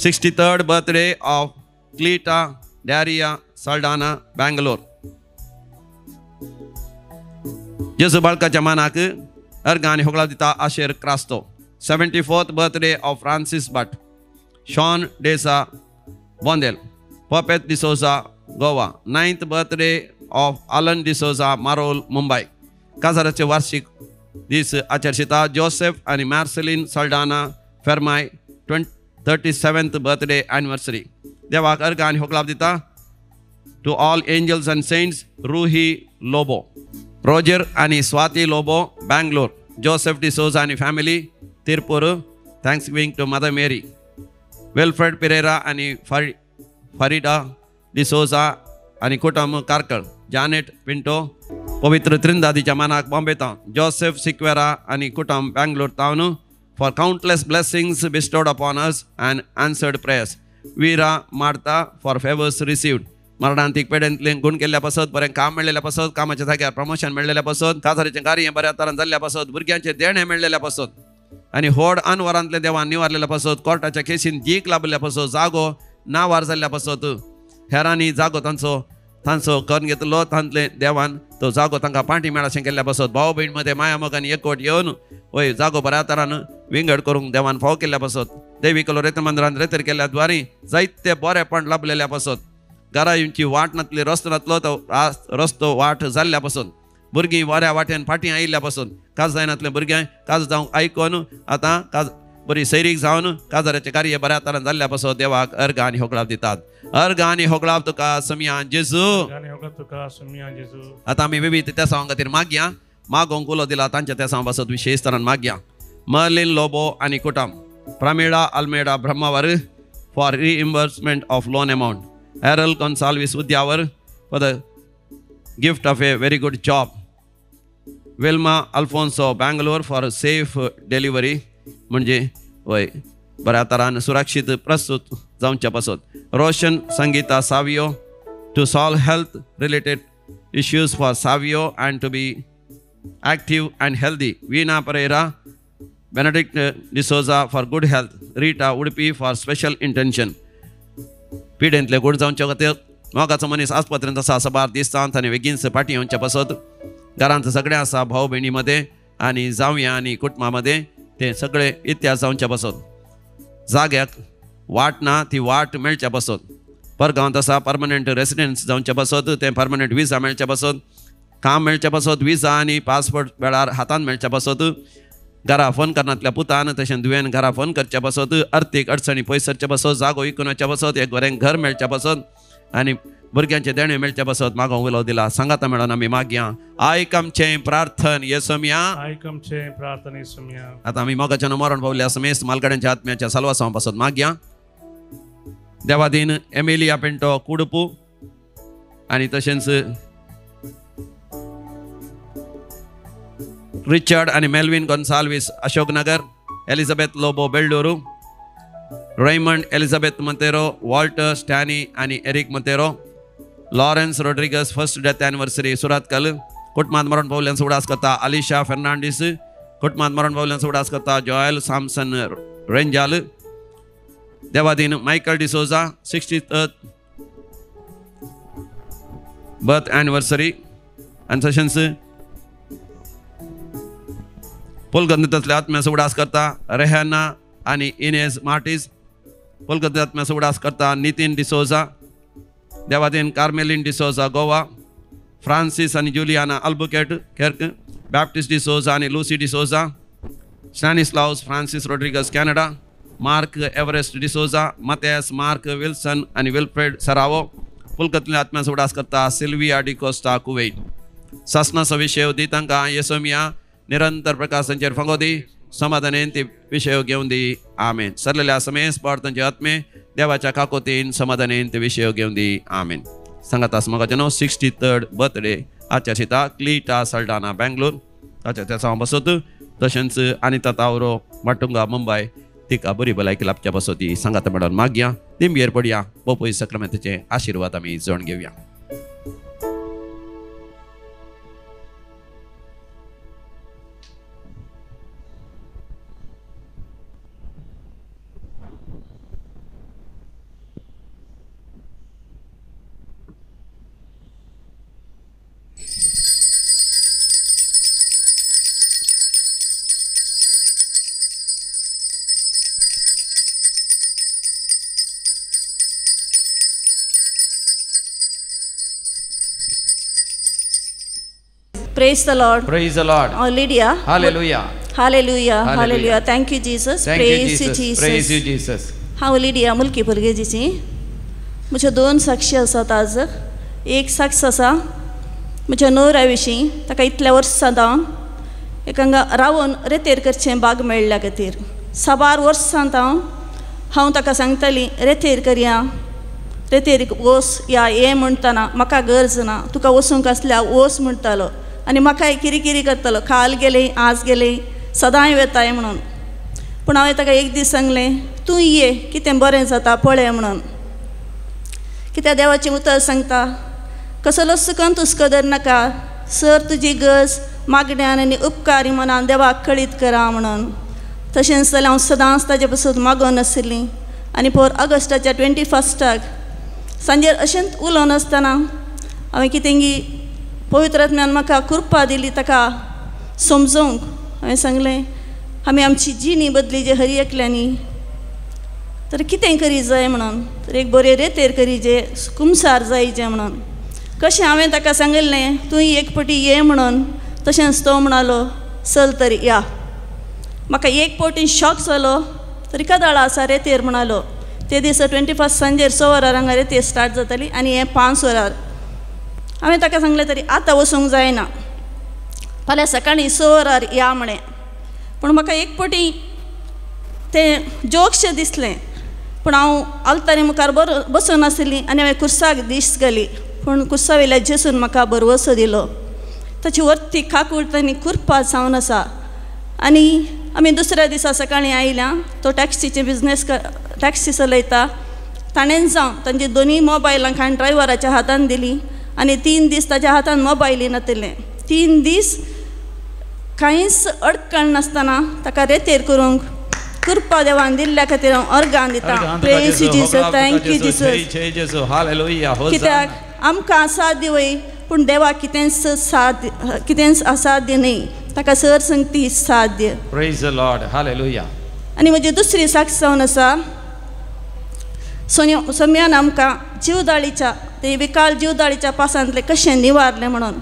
63rd birthday of Cleta Daria Saldanha Bangalore. जेजू बाळकाच्या मानाक अर्गां आनी होगळा दिता Asher Crasto. 74th birthday of Francis Bhat, Sean D'Sa Bondel, Popet D'Souza Goa. 9th birthday of Alan D'Souza Marol Mumbai. काजाराचे वार्षिक दीस आचर्शिता Joseph आनी Marceline Saldanha Fermai 37th birthday anniversary. देवाक अर्गां आनी होगळाप दिता. To all angels and saints Ruhi Lobo, Roger आनी Swati Lobo Bangalore, Joseph D'Souza आनी family Tirupur. Thanksgiving to Mother Mary. Wilfred Pereira आनी फरिडा डिसोजा आनी कुटुंब कार्कळ. जानेट पिंटो पवित्र त्रिंदादीच्या मानाक बॉम्बे तावन. जोसेफ सिक्वेरा आनी कुटुंब Bangalore town for countless blessings bestowed upon us and answered prayers. Veera Martha for favours received. मरणांतीक पेडेंतलें गुण केल्ल्या पासत, बरें काम मेळ्ळेल्या पासत, कामाच्या जाग्यार प्रमोशन मेळ्ळेल्या पासत, काजारीचें कार्य बऱ्या तरान जाल्ल्या पासत, भुरग्यांचें देणें मेळ्ळेल्या पासत आनी व्हड अनवरांतले देवान निवारलेल्या पासत, कोर्टाच्या केसीन जीक लाभल्या पासत, जागो नावार जाल्ल्या पासत, हेरांनी जागो तांचो तांचो करून घेतलो, तांतले देवान तो जागो तांकां पांटी मेळाशें केल्ल्या पासत, भाव भयण मदें माया मोगान एकवट येवन वय जागो बऱ्या तरान विंगड करूंक देवान फाव केल्ल्या पासत, देवी कलो रेत मंदिरान रेतर केल्ल्या द्वारी जायते बरेपण लाभलेल्या पासत, घरा येवची वाट नातली, रस्तो नातलो तो रस्तो वाट जाल्ल्या पासून, भुरगीं बऱ्या वाटेन फाटीं आयिल्ल्या पासून, काज जायनातलें भुरगें काज जावंक आयकून आतां काज बरी सैरीक जावन काजाराचें कार्य बऱ्या तरान जाल्ल्या पासून देवाक अर्गां आनी होगळाप दितात. अर्गां आनी होगळाप तुका समिया जेजू. आतां आमी विविध तेसांव खातीर मागया. मागोवंक उलो दिला तांच्या तेसांव पासत विशेष तरान मागया. मर्लिन लोबो आनी कुटुंब, Pramila Almeida Brahmavar for reimbursement of loan amount. Errol Gonsalves Udyavar for the gift of a very good job. Wilma Alfonso Bangalore for safe delivery म्हणजे वय बऱ्या तरान सुरक्षीत प्रस्तुत जावच्या पासत. Roshan Sangeeta Savio to solve health related issues for Savio and to be active and healthy. Veena Pereira, Benedict D'Souza for good health. Rita Udupi for special intention. पिडेंतले गूण जावचे खातीर मोगाचो मनीस आस्पत्रेंत आसा सबार दिसता आनी बेगीन फाटीं येवचे पासत. घरांत सगळें आसा भाव भयणी मदें आनी जावया आनी कुटुंबा मदें ते सगळे इतिहास जावचे पासत. जाग्याक वाट ना ती वाट मेळच्या पासत. परगांवांत आसा परमनंट रेसिडन्स जावचे पासत तें परमनंट विजा मेळचे पासत काम मेळचे पासत विजा आनी पासपोर्ट वेळार हातान मेळचे पासत घरा फोन करनातल्या पुतान तशें धुवेन घरा फोन करचे पासत अर्थीक अडचणी पयस सरचे पासत जागो विकून वचचे पासत एक बरें घर मेळचे पासत आनी भुरग्यांचें देणें मेळचे पासत मागोवंक उलो दिला. सांगाता मेळोन आमी मागया. आयक आमचें प्रार्थन येसोमया. आयक आमचें प्रार्थन येसोमया. आतां आमी मोगाच्यान मरण पावल्या समेस्त मालगाड्यांच्या आत्म्याच्या साल्वासांव पासत मागया. देवादीन एमिलिया पेंटो कुडपू आनी तशेंच रिचर्ड आनी Melvin Gonsalves Ashoknagar, Elizabeth Lobo Beldoor, Raymond Elizabeth Monteiro, Walter Stany आनी Eric Monteiro, Lawrence Rodrigues first death anniversary Surathkal, कुटुंबांत मरण पावल्यांचो उडास करता अलिशा फेर्नांडीस, कुटुंबांत मरण पावल्यांचो उडास करता Joel सामसन रेंजाल, Devadin Michael D'Souza 63rd birth anniversary आनी तशेंच पुलगंतल्या आत्म्याचो उडास करता रेहाना आनी इनेज मार्टीस, पुलगंतल्या आत्म्याचो उडास करता नितीन डिसोजा, देवादीन कार्मेलीन डिसोजा गोवा, फ्रांसीस आनी जुलियाना अल्बुकेट केर्क, बॅप्टिस्ट डिसोजा आनी Lucy D'Souza, Stanislaus Francis Rodrigues Canada, Mark Everest D'Souza, Mathias Mark Wilson आनी विल्फ्रेड सरावो, पुलकतल्या आत्म्याचो उडास करता सिल्विया डिकोस्टा कुवेट. सासनाचो विशय दी तांकां येसोमिया निरंतर प्रकाशांचेर फांगो दी, समाधानेन ती विशय घेवन दी. आमेन. सरलेल्या समेस पार्तांचे आत्मे देवाच्या काकोतीन समाधानेन ते विशय घेवन दी. आमेन. सांगात आस मोगाचें न्हू 63rd birthday आजच्या शिता क्लिटा सल्डाना बेंगलोर ताच्या त्या हांव बसत, तशेंच अनिता तावरो माटुंगा मुंबय तिका बरी भलायकी लाभच्या बसती सांगात म्हणून मागया. दिमगेर पडया बोपय सक्रामेंताचे आशिर्वाद आमी जण घेवया. Praise the Lord. Praise the Lord. Oh, Lydia. Hallelujah. Hallelujah. Hallelujah. Thank you, Jesus. Thank Praise you, Jesus. You, Jesus. Praise you, Jesus. हांव लिडिया मुलकी भुरगेजीची. म्हज्यो दोन साक्षी आसात आज. एक साक्ष आसा म्हज्या नवऱ्या विशीं. ताका इतल्या वर्सां जावन एक हांगा रावन रेतेर करचें बाग मेळ्ळ्या खातीर साबार वर्सां जावन हांव ताका सांगताली रेतेर करया, रेतेर वोस या ये म्हणटना म्हाका गरज ना, तुका वचूंक आसल्यार वोस म्हणटालो आनी म्हाकाय किरी करतालो, काल गेले आज गेले सदांय वेताय म्हणून. पूण हांवें ताका एक दीस सांगलें तूं ये कितें बरें जाता पळय म्हणून. कित्याक देवाचें उतर सांगता कसलोच सुकन तुस्को धरनाका, सर तुजी गरज मागण्यान आनी उपकारी मनान देवाक कळीत करा म्हणून. तशेंच जाल्यार हांव सदांच ताजे पसून मागोवन आशिल्ली. आनी पोर ऑगस्टाच्या 21 सांजेर अशेंच उलोवन आसतना हांवें कितेंगी पवित्र आत्म्यान म्हाका कृपा दिली ताका समजोवंक. हांवें सांगलें आमी आमची जिणी बदली जे हरी एकल्यांनी तर कितें करी जाय म्हणून, तर एक बरें रेतेर करी जे कुमसार जाय जे म्हणून. कशें हांवें ताका सांगिल्लें तूं एक पटी ये म्हणून, तशेंच तो म्हणालो चल तरी या. म्हाका एक पटी शॉक जालो तरी कदाळ आसा रेतेर म्हणालो. ते दीस 21 सांजेर 6 वरार हांगा रेतेर स्टार्ट जाताली आनी हें 5 वरार. हांवें ताका सांगलें तरी आतां वचूंक जायना, फाल्यां सकाळीं 6 वरार या म्हळें. पूण म्हाका एक पटी तें जोकशें दिसलें. पूण हांव आल्तारी मुखार बरो बसून आशिल्ली आनी हांवें कुर्साक दीस घाली. पूण कुर्सा वयल्या जेसून म्हाका भरवसो दिलो. ताची वरती काकूळ आनी कृपा जावन आसा. आनी आमी दुसऱ्या दिसा सकाळीं आयल्या, तो टॅक्सीचे बिजनेस टॅक्सी चलयता, ताणें जावन तांची दोनूय मोबायलां काण ड्रायव्हराच्या हातान दिली आनी 3 दीस ताच्या हातान मोबायली नातिल्ले. 3 दीस कांयच अडकण नासतना ताका रेतेर करूंक कृपा देवान दिल्ल्या खातीर हांव अर्गान दिता. Praise you Jesus. Thank you Jesus. कित्याक आमकां असाध्य वय पूण देवाक कितेंच साध्य कितेंच असाध्य न्हय, ताका सर संगती साध्य. Praise the Lord. Hallelujah. आनी म्हजी दुसरी साक्ष जावन आसा सोम्यान आमकां जिवदाळीच्या ते विकाळ जिवदाळीच्या पासांतलें कशें निवारलें म्हणून.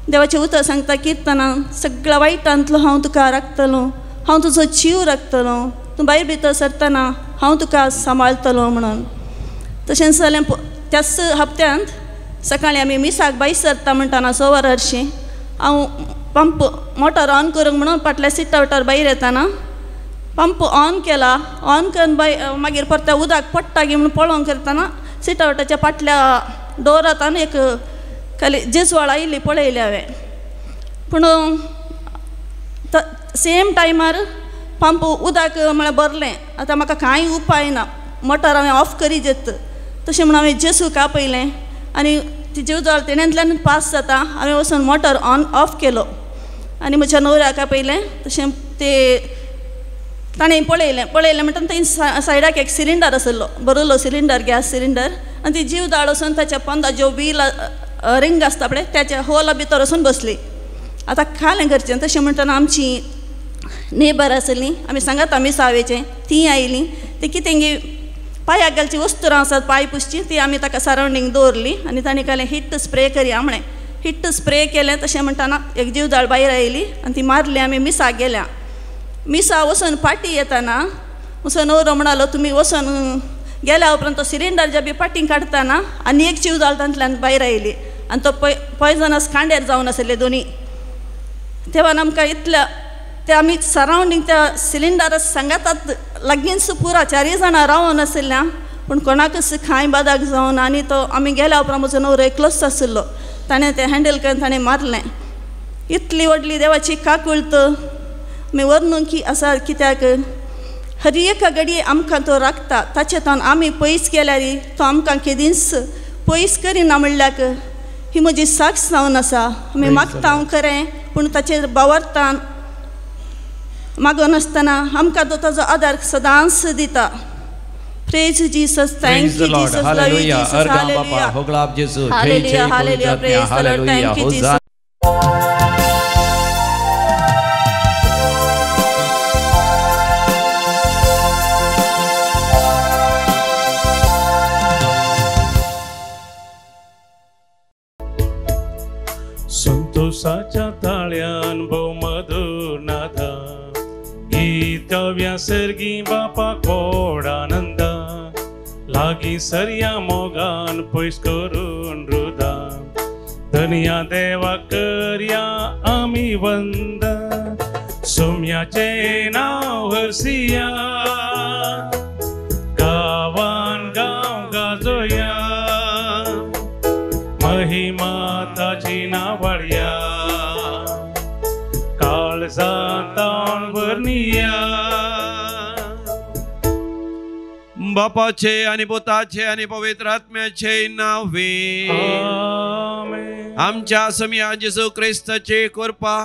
देवाचें उतर सांगता किर्तनान, सगळ्या वायटांतलो हांव तुका राखतलो, हांव तुजो जीव राखतलो, तूं भायर भितर सरतना हांव तुका सांबाळतलो म्हणून. तशेंच जालें त्याच हप्त्यांत सकाळीं आमी मिसाक भायर सरता म्हणटाना 6 वरां हांव पंप मोटर ऑन करूंक म्हणून फाटल्या सिटा वटार भायर येताना पंप ऑन केला. ऑन करून बाय मागीर परत उदक पडटा गी म्हणून पळोवंक करतना सिटा वटाच्या फाटल्या डोरांत एक खाली जेजवाळ आयिल्ली पळयली हांवें. पूण सेम टायमार पंप उदक म्हळ्यार भरलें. आतां म्हाका कांय उपाय ना, मोटर हांवें ऑफ करी जेत. तशें म्हणून हांवें जेसूक आपयलें आनी ती जिवजाळ तेणेंतल्यान पास जाता. हांवें वचून मोटर ऑन ऑफ केलो आनी म्हज्या न्हवऱ्याक आपयलें. तशें ते ताणें पळयलें पळयलें म्हणटा थंय सायडाक एक सिलिंडर आशिल्लो, बरयलो सिलिंडर, गॅस सिलिंडर. आनी ती जीव दाळ वचून ताच्या पोंदा ज्यो व्हील रिंग आसता पळय त्याच्या होला भितर वचून बसली. आतां खालें करचें तशें म्हणटना आमची नेबर आसली, आमी सांगात आमी सावेचें, तीं आयलीं. ती कितें गी पांयाक घालची वस्तुरां आसात पांय पुसची, ती आमी ताका सरावंडींग दवरली आनी ताणें कालें हिट स्प्रे करया म्हळें. हिट स्प्रे केलें तशें म्हणटना एक जीवदाळ भायर आयली आनी ती मारली. आमी मिसाक गेल्या. मिसा वचून फाटीं येताना म्हजो न्हवरो म्हणालो तुमी वचून गेल्या उपरांत तो सिलिंडर जे बी फाटीं काडटना आनी एक जीवदाळ तांतल्यान भायर आयली आनी तो पॉयजनस कांड्यार जावन आशिल्ले दोनी. तेव्हा आमकां इतल्या ते आमी सरावंडींग त्या सिलिंडरा सांगातात लागींच पुरा चारय जाणां रावन आशिल्ल्या, पूण कोणाकच कांय बादाक जावन. आनी तो आमी गेल्या उपरांत म्हजो न्हवरो एकलोच आशिल्लो, ताणें तें हँडल करून ताणें मारलें. इतली व्हडली देवाची काकुळट आमी वर्णूंक आसा कित्याक हर एका घडये आमकां तो राखता. ताचे तान आमी पयस गेल्यार तो आमकां केदींच पयस करिना म्हणल्याक ही म्हजी साक्ष जावन आसा. आमी मागता हांव खरें, पूण ताचेर बावरतान मागनासतना आमकां तो ताजो आदार सदांच दिता. Praise Jesus, thank you Jesus, love you Jesus, hallelujah, hallelujah, hallelujah, praise the Lord, thank you Jesus. संतोषाच्या ताळ्यान भोव मधुर नादा, गीत काव्या सर्गी बापा कोड आनंदा, लागीं सरया मोगान पयस करून रुदा, धनया देवा करया आमी वंदन, सोम्याचें नांव हरसिया, गांवान गांव गाजोया, महिमा ताजी नावाळया, काळजांत वर्णिया. बापाचे आणि पुताचे आणि पवित्र आत्म्याचे नावे आमच्या समिया जेजू क्रिस्ताचे कृपा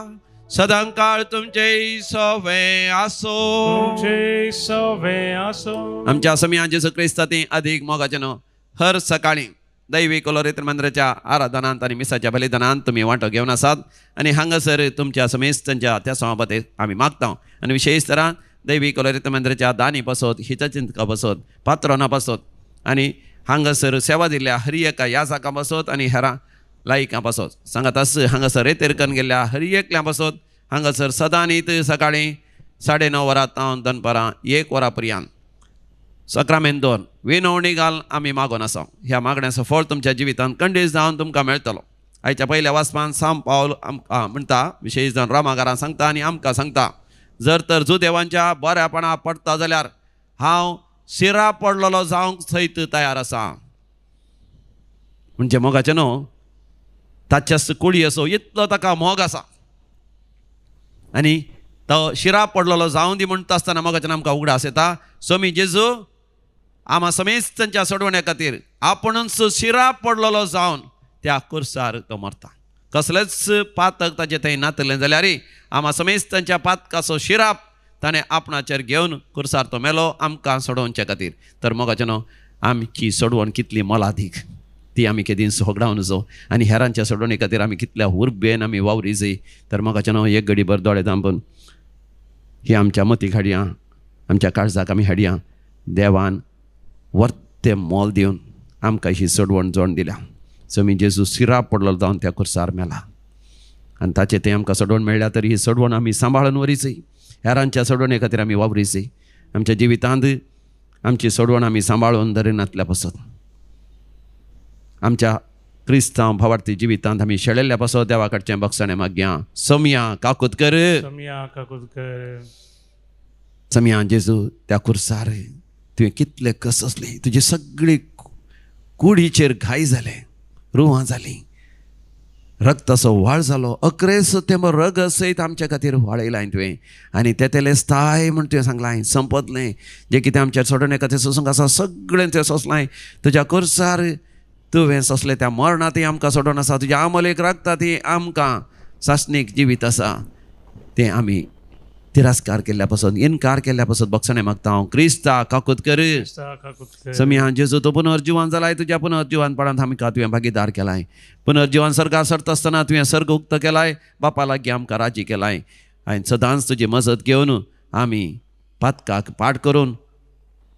सदांकाळ तुमचे सवे आसो, तुमचे सवे आसो. आमच्या समिया जेजू क्रिस्ताचे अधिक मोगाचे नो हर सकाळी दैवी कोलोरेत्र मंदिराच्या आराधनांत आनी मिसाच्या बलिदानांत तुमी वांटो घेवन आसात आनी हांगासर तुमच्या समेस्तांच्या त्या सभापती आमी मागता. आनी विशेष तरान दैवी कोलोरेत्र मंदिराच्या दानी पासत, हितचिंतका पासत, पात्रोना पासत आनी हांगासर सेवा दिल्ल्या हर एका याजाकां पासत आनी हेरां लायकां पासत सांगात आस. हांगासर रेतेरकन गेल्ल्या हर एकल्या पासत हांगासर सदांनीत सकाळीं 9:30 वरां तावन दनपारां 1 वरां पर्यंत सक्रामेन 2 विनवणी घाल आमी मागून आसा. ह्या मागण्याचो फळ तुमच्या जिवितांत कंडीस जावन तुमकां मेळटलो. आयच्या पयल्या वाचपान साम पावल आमकां म्हणटा, विशेष जावन रामागारां सांगता आनी आमकां सांगता, जर तर जुदेवांच्या बऱ्यापणा पडटा जाल्यार हांव शिरा पडलेलो जावंक सयत तयार आसा. म्हणजे मोगाचें न्हू ताच्या कुळी असो इतलो ताका मोग आसा आनी तो शिरा पडलेलो जावं दी म्हणटा आसतना मोगाचें आमकां उगडास येता स्वामी जेजू आमा समेस्तांच्या सोडवण्या खातीर आपूणच शिरा पडलेलो जावन त्या कुर्सार तो मरता. कसलेच पातक ताचें थंय नातलें जाल्यार आमा समेस्तांच्या पातकाचो शिराप ताणें आपणाचेर घेवन कुर्सार तो मेलो आमकां सोडोवचे खातीर. तर मोगाचें न्हू आमची सोडवण कितली मोलादीक ती आमी केदींच होगडावन जावं आनी हेरांच्या सोडवणे खातीर आमी कितल्या उर्बेन आमी वावरी जाय. तर मोगाचें न्हू एक घडीभर दोळे धांपून ही आमच्या मतीक हाडया, आमच्या काळजाक आमी हाडया. देवान तें मोल दिवन आमकां ही सोडवण जोड दिल्या. समी जेजू सिराप पडलो जावन त्या खुर्सार मेला आनी ताचें तें आमकां सोडवण मेळ्ळ्या तर ही सोडवण आमी सांबाळून वरीची, हेरांच्या सोडवणे खातीर आमी वावरीची. आमच्या जिवितांत आमची सोडवण आमी सांबाळून दरिनातल्या पासत, आमच्या क्रिस्तांव भावार्थी जिवितांत आमी शेळेल्ल्या पासत देवा कडचें बक्षणें मागया. सोमया काकूत कर, सोमया काकूत कर. सोमया जेजू त्या खुर्सार तुवें कितले कससले, तुजी सगळी कुडीचेर घाय जाले, रुवां जाली, रक्ताचो व्हाळ जालो, अक्रेस तेंबो रग सयत आमच्या खातीर व्हाळयलां तुवें आनी तेतेलें स्थाय म्हण तुवें सांगलां संपतलें जें कितें आमच्या सोडणे खातीर सोसूंक आसा सगळें तुवें सोंसलां. तुज्या खुर्सार तुवें सोंसलें त्या मरणांतय आमकां सोडून आसा, तुज्या आमलेक राखता ती आमकां सासणीक जिवीत आसा तें आमी तिरस्कार केल्ल्या पासून, इनकार केल्ल्या पासून बक्षणें मागता हांव. क्रिस्ता काकूत कर. समी जेजू तो पुनर्जिवन जालाय, तुज्या पुनर्जिवनपणांत आमकां तुवें भागीदार केलाय. पुनर्जिवन सर्गार सरता आसतना तुवें सर्ग उक्त केलाय, बापा लागीं आमकां राजी केलाय आनी सदांच तुजी मजत घेवन आमी पातकाक पाठ करून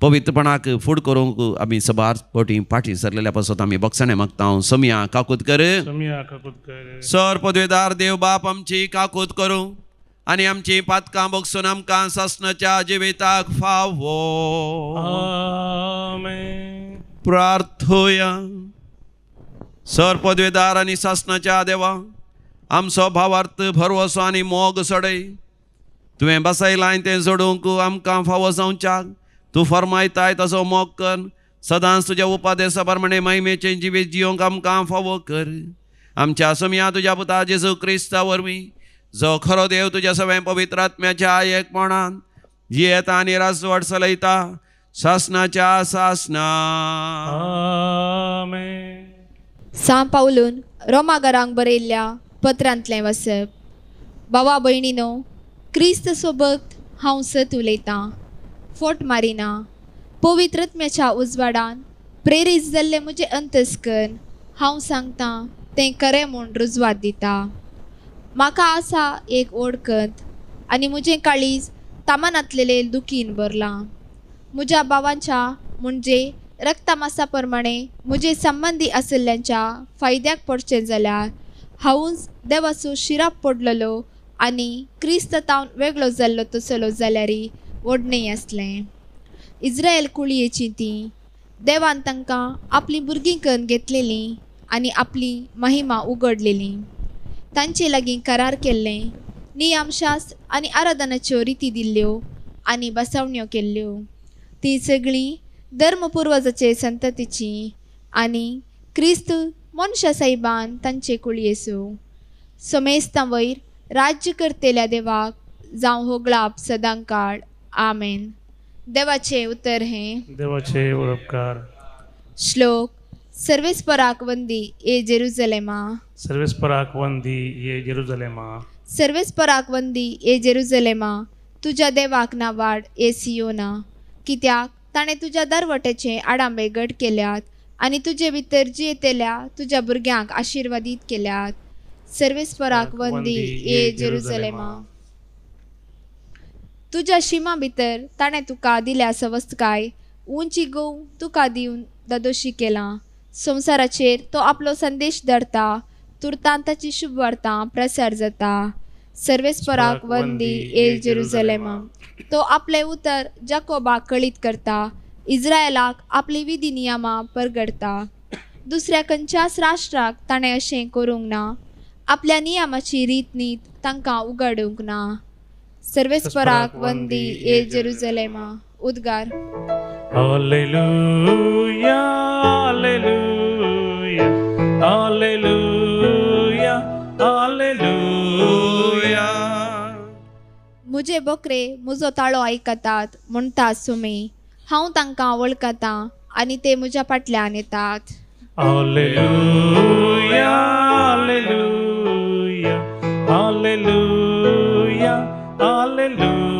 पवित्रपणाक फूड करूंक आमी सबार पटी फाटीं सरलेल्या पासून आमी बक्षणें मागता हांव. सोमया काकूत कर. सर पदवेदार देव बाप आमची काकूत करूं आनी आमची पातकां बगसून आमकां सासणाच्या जिविताक फावो. आमेन. प्रार्थोया. सर पदवेदार आनी सासणाच्या देवा, आमचो भावार्थ भरवसो आनी मोग सडय तुवें बसयलां तें जोडूंक आमकां फावो जावच्याक तूं फर्मायताय तसो मोग कर, सदांच तुज्या उपादेसा प्रमाणे महिमेचें जिवीत जियोंक आमकां फावो कर. आमच्या सोमया तुज्या पुता जेजू क्रिस्ता वरवीं, जो खरो देव तुज्या सगळ्या पवित्र आत्म्याच्या एकपणान जियेता आनी राजवट चलयता सासणाच्या सासणा. आमेन. सां पावलून रोमागरांक बरयल्ल्या पत्रांतलें वाचप. बाबा भयणीनो, क्रिस्त सोबत हांव सत उलयतां, फोट मारिना. पवित्र आत्म्याच्या उजवाडान प्रेरीत जाल्लें म्हजें अंतस्कन हांव सांगतां तें खरें म्हूण रुजवात दिता. म्हाका आसा एक ओडकत आनी म्हजें काळीज तामानातलेले दुखीन भरलां. म्हज्या भावांच्या म्हणजे रक्तमासा प्रमाणे म्हजे संबंदी आशिल्ल्यांच्या फायद्याक पडचें जाल्यार हांवूच देवाचो शिराप पडलेलो आनी क्रिस्त तावन वेगळो जाल्लो तसलो जाल्यारय ओडणें आसलें. इज्रायल कुळयेची ती देवान तांकां आपलीं भुरगीं करून घेतलेलीं आनी आपली महिमा उगडलेली. तांचे लागीं करार केल्लें, नियमशास्त्र आनी आराधनाच्यो रिती दिल्ल्यो आनी बसवण्यो केल्ल्यो. ती सगळीं धर्मपुर्वजाचे संततीची आनी क्रिस्त मनशा साहेबान तांचे कुळयेसो. समेस्तां वयर राज्य करतेल्या देवाक जावं होगळाप सदांकाळ. आमेन. देवाचें उतर हें देवाचे उपकार. श्लोक. सर्वेस्पराक वंदी ये जेरुजलेमा, सर्वेस्पराक वंदी ये जेरुजलेमा, सर्वेस्पराक वंदी ये जेरुजलेमा. तुज्या देवाक ना वाड ये सियोना, कित्याक ताणें तुज्या दरवट्याचे आडांबे घट केल्यात आनी तुजे भितर जियेतल्या तुज्या भुरग्यांक आशिर्वादीत केल्यात. सर्वेस्पराक वंदी ये जेरुजलेमा. तुज्या शिमा भितर ताणें तुका दिल्या सवस्तकाय, उंची गोव तुका दिवन दादोशी केलां. संवसाराचेर तो आपलो संदेश धाडता, तुर्तान ताची शुभ वार्ता प्रसार जाता. सर्वेस्पराक वंदी ये जेरुजलेमा. तो आपलें उतर जाकोबाक कळीत करता, इज्रायलाक आपली विधी नियमां परगडता. दुसऱ्या खंयच्याच राष्ट्राक ताणें अशें करूंक ना, आपल्या नियमाची रीत नीत तांकां उगडूंक ना. सर्वेस्पराक वंदी ये जेरुजलेमा. उद्गार. Hallelujah, hallelujah, hallelujah, hallelujah. म्हजे बकरे म्हजो ताळो आयकतात म्हणटा सुमी, हांव तांकां वळखतां आनी ते म्हज्या फाटल्यान येतात. Hallelujah, hallelujah, hallelujah, hallelujah.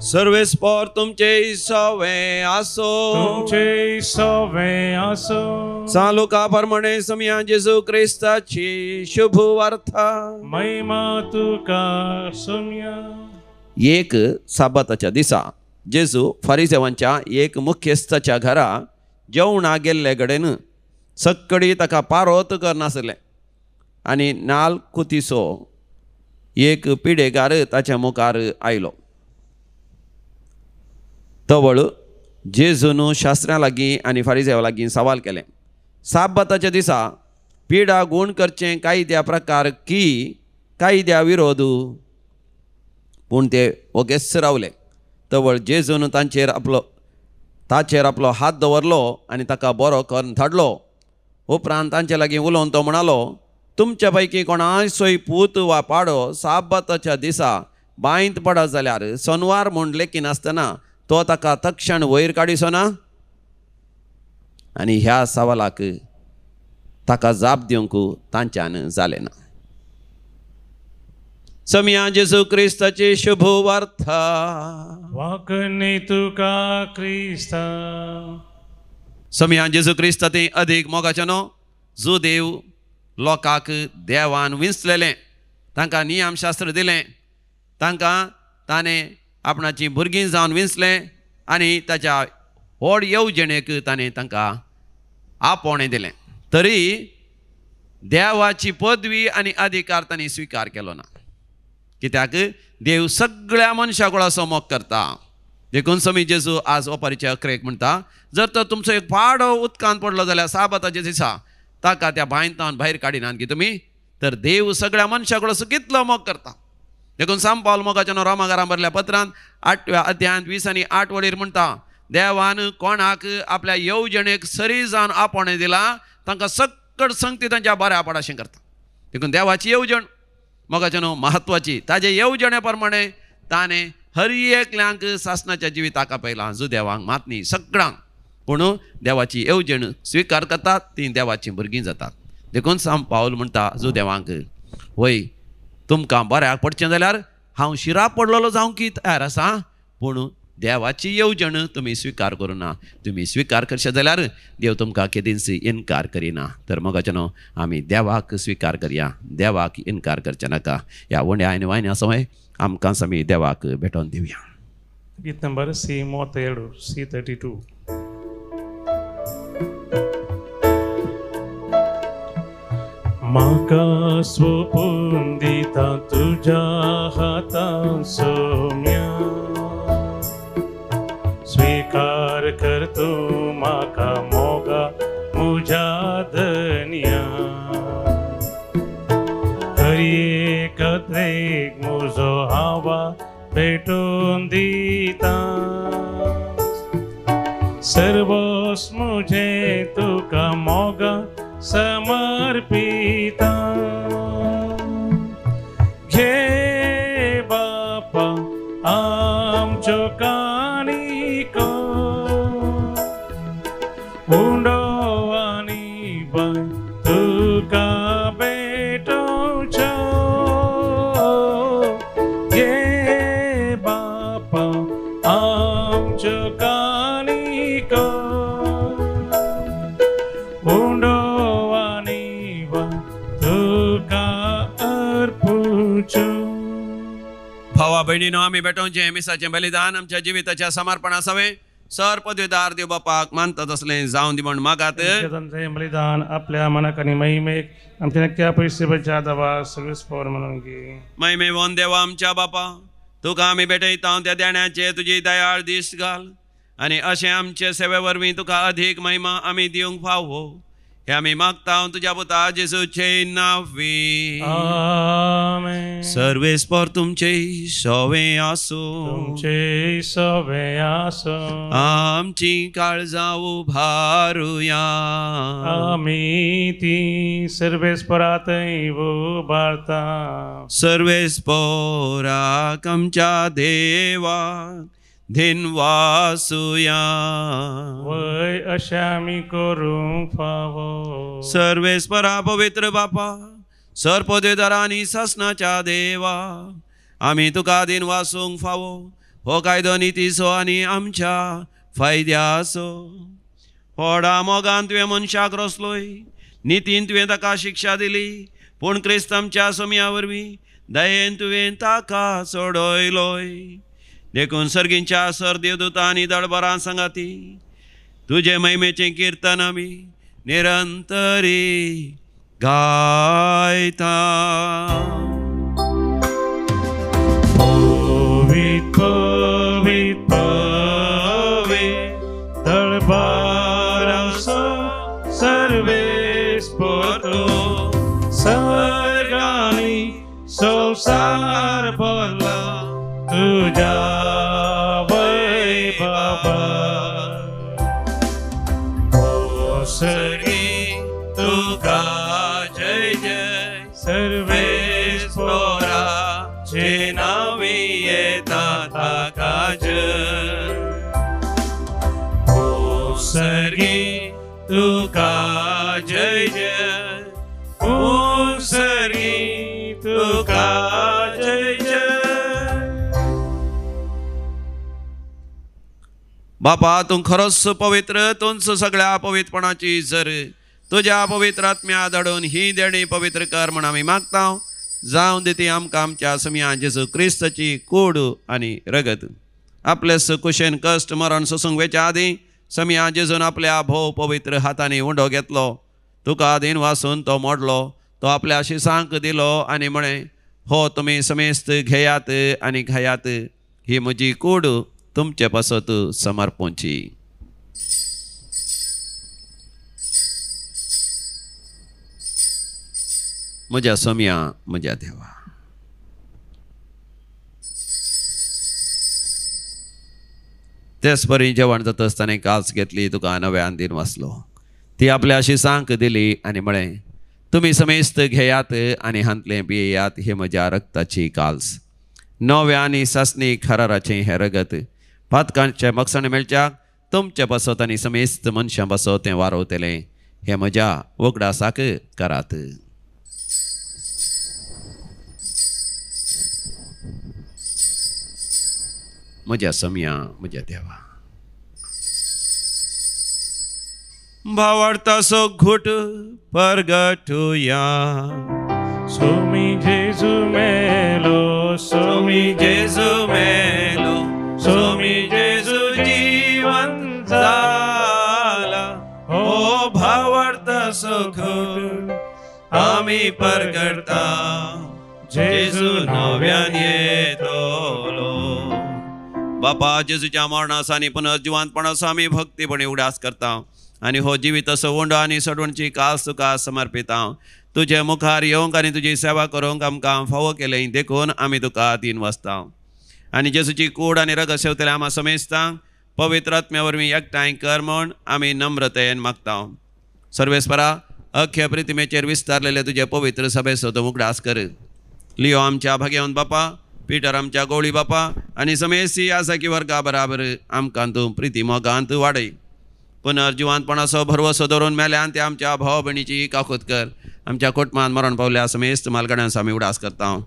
सर्वेस्पर तुमचे सवे आसो, तुमचे सवे आसो. सालुका प्रमाणे समया जेजू क्रिस्ताची शुभ वार्ता. महिमा तुका समया. एक साबाताच्या दिसा जेजू फारिजेवांच्या एक मुख्यस्थाच्या घरा जेवणा गेल्ले कडेन सक्कडी ताका पारोत करनासलें आनी नाल कुतीसो एक पिडेगार ताच्या मुखार आयलो. तवळ जेजून शास्त्रा लागीं आनी फारिजेवा लागीं सवाल केलें, साबाताच्या दिसा पिडा गूण करचें कायद्या प्रकार की कायद्या विरोध? पूण ते ओगेच रावले. तवळ जेजून ताचेर आपलो हात दवरलो आनी ताका बरो करून धाडलो. उपरांत तांचे लागीं उलोवन तो म्हणालो, तुमच्या पैकी कोणायसोय पूत वा पाडो साबाताच्या दिसा बांयत पडत जाल्यार सोनवार म्हूण लेखिनासतना तो ताका तक्षण वयर काडिसो ना? आनी ह्या सवालाक ताका जाप दिवंक तांच्यान जालें ना. समिया जेजू क्रिस्ताची शुभ वार्ता. वाकणे तुका क्रिस्ता. समिया जेजू क्रिस्ता ते अधीक मोगाचे न्हू जो देव लोकांक देवान विंचलेलें, तांकां नियमशास्त्र दिलें, तांकां ताणें आपणाची भुरगीं जावन विंचलें आनी ताच्या व्हड येवजणेक ताणें तांकां आपोवणें दिलें. तरी देवाची पदवी आनी अधिकार तांणी स्विकार केलो ना. कित्याक देव सगळ्या मनशा कुळाचो मोग करता. देखून समी जेजू आज ओपारीचे अकरेक म्हणटा, जर तर तुमचो एक पाडो उदकांत पडलो जाल्यार साबाताच्या दिसा ताका त्या बांयतान भायर काडिनात की तुमी, तर देव सगळ्या मनशा कुळाचो कितलो मोग करता. देखून सांत पावल मोगाच्या न्हू रोमागारां भरल्या पत्रांत 8व्या अध्यायांत 20 आनी 8 वळीर म्हणटा, देवान कोणाक आपल्या येवजणेक सरी जावन आपोवणें दिलां तांकां सक्कड संगती तांच्या बऱ्या पडाशें करता. देखून देवाची येवजण मोगाच्या न्हू म्हत्वाची. ताजे येवजणे प्रमाणे ताणें हर एकल्यांक सासणाच्या जिविताक आपयलां, जो देवांक मात न्ही सगळ्यांक. पूण देवाची येवजण स्विकार करतात तीं देवाचीं भुरगीं जातात. देखून सांत पावल म्हणटा जो देवांक, वय तुमकां बऱ्याक पडचें जाल्यार हांव शिरा पडलेलो जावंक की तयार आसा, पूण देवाची येवजण तुमी स्विकार करूं ना. तुमी स्विकार करशे जाल्यार देव तुमकां केदींच इनकार करिना. तर मोगाचे न्हू आमी देवाक स्विकार करया, देवाक इनकार करचें नाका. ह्या उण्या आनी वायन्या समय आमकां आमी देवाक भेटोवन दिवया. गीत नंबर सी 32, सी 32. म्हाका सोपून दिता तुज्या हातान सोम्या, स्वीकार कर तूं म्हाका मोगा म्हज्या धनया. हर एक अद्रेक म्हजो हावा भेटून दिता, सर्वस म्हजें तुका मोगा समर्पिता. घे बापा आमच्यो काणिको, उंडो आनी बाय तुका भेटोवच्यो. घे बापा आमच्यो काणिको, उंडो आनी बाय तुका अर्पुच्यो. भावा भयणीनो आमी भेटोवचें मिसाचें बलिदान आमच्या जिविताच्या समर्पणा सवें सर पदवीदार देव बापाक मानतात असलें जावन दी म्हण मागात. बलिदान आपल्या मनाक आनी महिमेक आमच्या नक्क्या पैसे दवा सगळीच फॉर म्हणून की महिमे वन देवा आमच्या बापा, तुका आमी भेटयता त्या देण्याचे तुजी दयाळ दीस घाल आनी अशें आमचे सेवे वरवीं तुका अधीक महिमा आमी दिवंक फावो हे आमी मागता तुज्या पुता जेजूचे नांवी. आमेन. सर्वेस्पर तुमचे सवे आसूं, तुमचे सवे आसूं. आमची काळजां उभारुया, आमी ती सर्वेस्परातय उबारता. सर्वेस्पराक आमच्या देवा धिनवासुया, वय अशें आमी करूंक फावो. सर्वेस्परा पवित्र बापा, सर्पदेदारा आनी सासणाच्या देवा, आमी तुका दिनवासूंक फावो हो कायदो नितीचो आनी आमच्या फायद्याचो. व्हडा मोगान तुवें मनशाक रचलोय, नितीन तुवें ताका शिक्षा दिली, पूण क्रिस्त आमच्या सोमया वरवीं दयेन तुवें ताका सोडयलोय. देखून सर्गींच्या सर देवदूता आनी दळबरां सांगाती तुजे महिमेचें किर्तन आमी निरंतरी गायता. पवित्र पवित्र पवित्र दळबरांचो सर्वेस्पर सर्गांनी संवसार भरला तुज्या वैभवान. ओ सर्गी तुका जय जय सर्वेस्परा जे नांवी येता ताका जय. ओ सर्गी तुका जय जय ओ सर्गी तुका जय जय. बापा तूं खरोच पवित्र, तूंच सगळ्या पवित्रपणाची जर तुज्या पवित्र आत्म्या धाडून ही देणी पवित्र कर म्हण आमी मागता. जावं दी ती आमकां आमच्या समिया जेजू क्रिस्ताची कूड आनी रगत. आपले कुशेन कश्ट मरण सोसूंक वेच्या आदीं समिया जेजून आपल्या भोव पवित्र हातांनी उंडो घेतलो, तुका आदीन वासून तो मोडलो, तो आपल्या शिसांक दिलो आनी म्हळें, हो तुमी समेस्त घेयात आनी खायात, ही म्हजी कूड तुमचे पासत समर्पूंची. म्हज्या सोम्या, म्हज्या देवा, तेच परी जेवण जाता आसतना काल्स घेतली, तुका नव्यान दिन वाचलो, ती आपल्या शिसांक दिली आनी म्हळें, तुमी समेस्त घेयात आनी हांतलें पियेयात, ही म्हज्या रक्ताची काल्स, नव्या आनी सासणी खराराचें हें रगत, पातकांचें मकसण मेळच्याक तुमचे पासत आनी समेस्त मनशां पासत तें वारवतलें, हें म्हज्या उगडासाक करात. म्हज्या सम्या, म्हज्या देवा, भावार्थाचो घुट परगटुया. सोमी जेजू मेलो, सोमी जेजू मेलो, सोमी जेजू जीवन जाला, हो भावार्थाचो घुट आमी परगटता, जेजू नव्यान येतलो. बापा, जेजूच्या मरणाचो आनी पुनर्जिवंतपणाचो आमी भक्तीपणी उगडास करता आनी हो जिवीत असो उंडो आनी सडवणची कास तुका समर्पिता. तुजे मुखार येवंक आनी तुजी सेवा करूंक आमकां फावो केलें देखून आमी तुका दीन वाचता. आनी जेजूची कूड आनी रगत सेवतले आमा समेस्तांक पवित्र आत्म्या वरवीं एकठांय कर म्हूण आमी नम्रतेन मागता. सर्वेस्परा, अख्ख्या प्रितिमेचेर विस्तारलेले तुजे पवित्र सभेचो तूं उगडास कर. लियो आमच्या भाग्यवंत बापा, पीटर आमच्या गोवळी बापा आनी समेस्ती आसा की वर्गा बराबर आमकां तूं प्रिती मोगांत वाडय. पुनर्जिवंतपणाचो भरवसो दवरून मेल्यान ते आमच्या भाव भयणीची काकूत कर. आमच्या कुटुंबान मरण पावल्या समेस्त मालगड्यांचो आमी उगडास करता.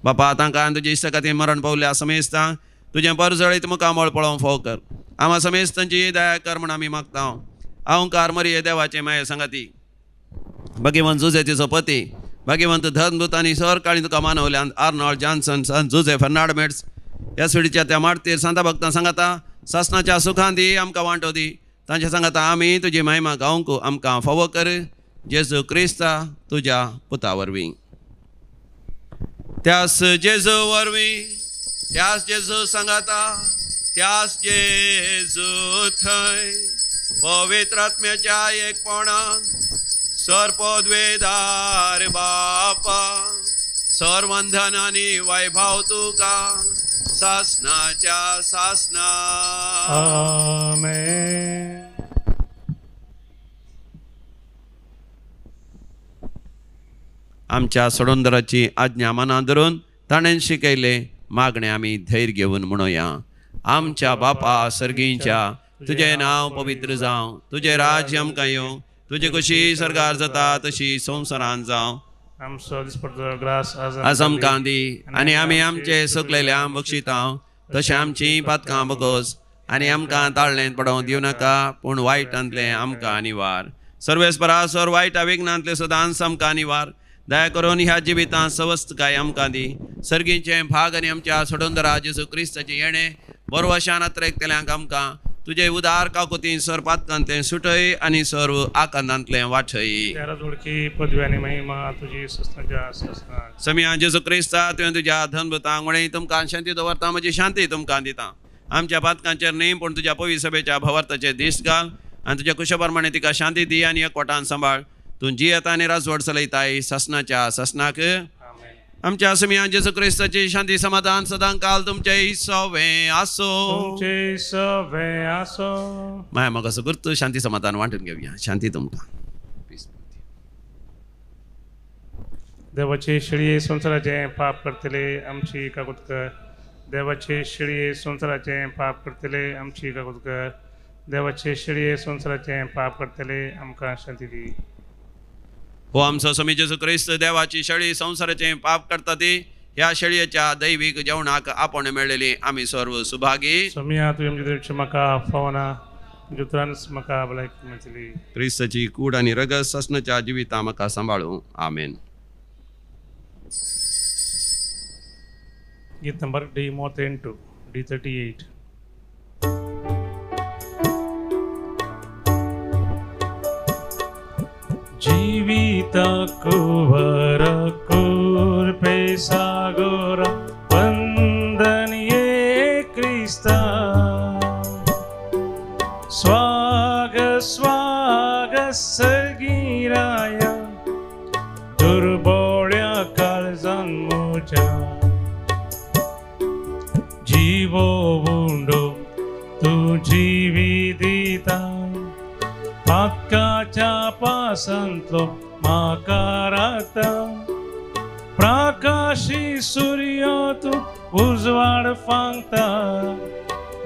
बापा, तांकां तुजे इश्टा खातीर मरण पावल्या समेस्तांक तुजें परजळीत मुखामळ पळोवंक फाव कर. आमा समेस्तांची दया कर म्हूण आमी मागता. अहंकार मरिये देवाचे माये सांगाती, भगवंत जुजे तिचो पती, भाग्यवंत धर्मदूत आनी सरकाळी तुका मानवल्यान आर्नॉल्ड जॉन्सन, संत जुजे फर्नांड मेट्स ह्या सुडीच्या त्या मार्तीर सांता भक्तां सांगाता सासनाच्या सुखान दी आमकां वांटो दी. तांच्या सांगाता आमी तुजी महिमा गावंक आमकां फावो कर, जेजू क्रिस्ता तुज्या पुता वरवीं. त्यास जेजू वरवीं, त्यास जेजू सांगाता, त्यास जेजू थंय पवित्र आत्म्याच्या एकपणान सर्पद्वेदार बापा सर्वंधन आनी वैभव तुका सासनाच्या सासना. आमेन. आमच्या सोडोंदराची आज्ञा मनां धरून ताणें शिकयलें मागणें आमी धैर्य घेवन म्हणुया. आमच्या बापा सर्गींच्या, तुजें नांव पवित्र जावं, तुजें राज्य आमकां येवं, तुजे कशी सरकार जाता तशी संवसारान जावं. आज आमकां दी आनी आमी आमचे सकलेल्या बक्षिता तशें आमची पातकां बगोस आनी आमकां ताळ्ळेंत पडोवंक दिवं नाका, पूण वायटांतलें आमकां निवार. सर्वेस्परा सर वायट विघ्नांतलें सदांच आमकां निवार. दया करून ह्या जिवितांत सवस्तकाय आमकां दी. सर्गीचें भाग आनी आमच्या सोडोंदरा जेजू क्रिस्ताचें येणें बरवशान अत्रेकतल्यांक आमकां तुजे उदार काकुतीन सर पातकांतलें सुटय आनी सर्व आकांतांतलें वाटय. पदवी आनी महिमा तुजी सस्नाच्या सस्ना. समिया जेजू क्रिस्ता तुवें तुज्या धनभूतांक म्हणें तुमकां शांती दवरता, म्हजी शांती तुमकां दिता. आमच्या पातकांचेर न्ही पूण तुज्या पवित्र सभेच्या भवार्थाचेर दीस घाल आनी तुज्या कुशा प्रमाणे तिका शांती दी आनी एकवटान सांबाळ. तूं जियेता आनी राजवट चलयताय ससनाच्या ससनाक. आमच्या समिया जेजू क्रिस्ताची शांती समाधान सदां काल तुमचे सवे आसो. तुमचे सवे आसो. माया म्हाका सुगूर शांती समाधान वांटून घेवया. शांती तुमकां. देवाचे शिळये संवसाराचें पाप करतले आमची काकूत कर. देवाचे शिळये संवसाराचें पाप करतले आमची काकूत कर. देवाचे शिळये संवसाराचें पाप करतले आमकां शांती दी. हो आमचो स्वामी जेजू क्रिस्त देवाची शेळी संवसाराचें पाप करता ती ह्या शेळयेच्या दैवीक जेवणाक आपण मेळ्ळेली आमी सर्व सुभागी. स्वामिया तुवें म्हजें देवचें म्हाका फावना, तुज्या उतरानच म्हाका भलायकी मेळटली. क्रिस्ताची कूड आनी रगत ससनाच्या जिविता म्हाका सांबाळूं. आमेन. गीत नंबर डी 38, डी 38. जीविताको वरकुर्पे सागोरा वंदन ये क्रिस्ता. स्वाग स्वाग सर्गिराया दुर्बोळ्या काळजान म्हज्या. जीवो उंडो तूं जिवी दिता पातकाच्या पासांतलो म्हाका राखता. प्रकाशी सूर्य तूं उजवाड फांकता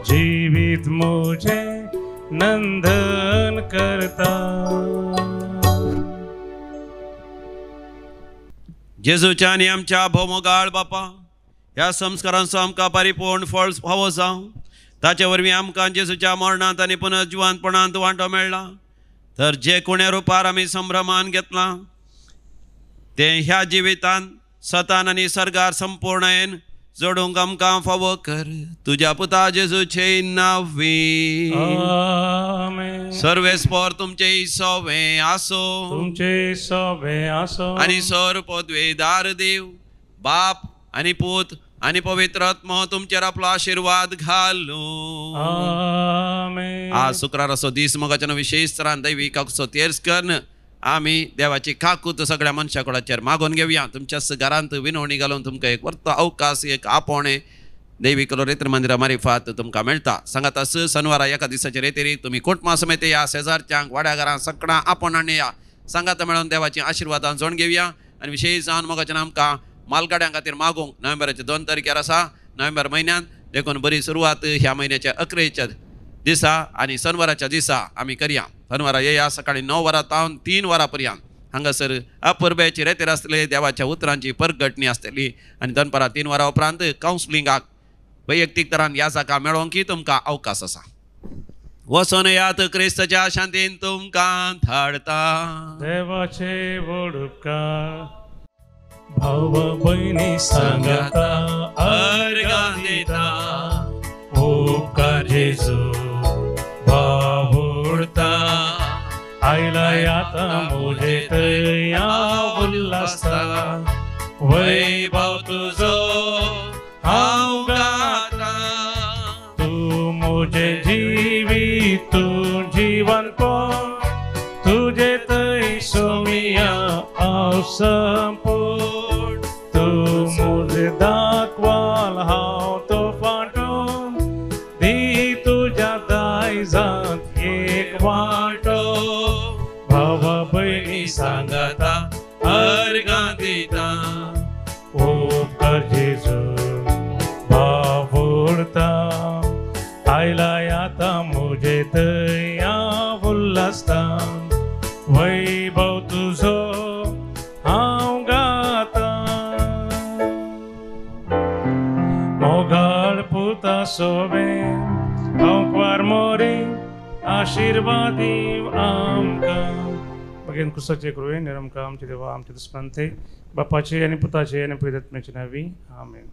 जिवीत म्हजें नंदन करता. जेजूच्या आनी आमच्या भोवमोगाळ बापा ह्या संस्कारांचो आमकां परिपूर्ण फळ फावो जावं. ताचे वरवीं आमकां जेजूच्या मरणांत आनी पुनर्जिवंतपणांत वांटो मेळ्ळा. तर जे कोणे रुपार आमी संभ्रमान घेतलां तें ह्या जिवितांत सतान आनी सर्गार संपूर्णयेन जोडूंक आमकां फावो कर. तुज्या पुता जेजूचे नांवी. आमेन. सर्वेस्पोर तुमचे सोवे आसो. तुमचे सोवे आसो. आनी सर पदवेदार देव बाप आनी पूत आनी पवित्र आत्मो तुमचेर आपलो आशिर्वाद घालूं. आमेन. आज शुक्राराचो दीस मोगाच्यान विशेष तरान दैवी काकुचो तेर्स करून आमी देवाची काकूत सगळ्या मनशा कोणाचेर मागून घेवया. तुमच्याच घरांत विनवणी घालून तुमकां एक वर्त अवकाश एक आपोवणें दैवी कलोरेत्र मंदिरा मारिफात तुमकां मेळटा. सांगात शनिवारा एका दिसाचे रेतेरी तुमी कुटुंबा समेत या, शेजारच्यांक वाड्या घरां सगळां आपोवन हाडून या. सांगात मेळोवन देवाची आशिर्वादां जोडून घेवया. आनी विशेष जावन मोगाच्यान आमकां मालगाड्यां खातीर मागूंक नोव्हेंबराचे 2 तारखेर आसा नोव्हेंबर म्हयन्यांत. देखून बरी सुरवात ह्या म्हयन्याच्या 11 दिसा आनी शनिवाराच्या दिसा आमी करया. शनिवारा येया सकाळी 9 वरां तावन 3 वरां पर्यंत हांगासर अपुरबायेची रेतेर आसतले, देवाच्या उतरांची परगटणी आसतली. आनी दनपारां 3 वरां उपरांत कावन्सिलिंगाक वैयक्तीक तरान ह्या जाका मेळोवंक तुमकां अवकाश आसा. वचोन यात क्रिस्ताच्या शांतीन तुमकां धाडता. देवाचे व्हड उपकार. भाव भयणी सांगाता अर्घां दिता उपकार जेजू बावुडता. आयला आतां म्हजे थंय उल्हासता वैभव तुजो हांव गाता. तूं म्हजें जिवीत तूं जिवनपण तुजें थंय सोमिया हांव संपूर्ण. तूं म्हजें दाखवाल हांव तो फाटो दी तुज्या दायजांत एक वांटो. भावा भयणी सांगाता अर्घां दिता उपकार जेजू बावुडता. आयला आतां म्हजे थंय उल्हासता वैभव तुजो हांव गाता. मोगाळ पुता सोबे हांव मोरी आशिर्वाद आमकां. मागीर क्रिस्ताचे कृपेन आमकां आमचे देवा आमचे दुस्मान ते बापाचे आनी पुताचे आनी पवित्र आत्म्याचे नांवी आमेन.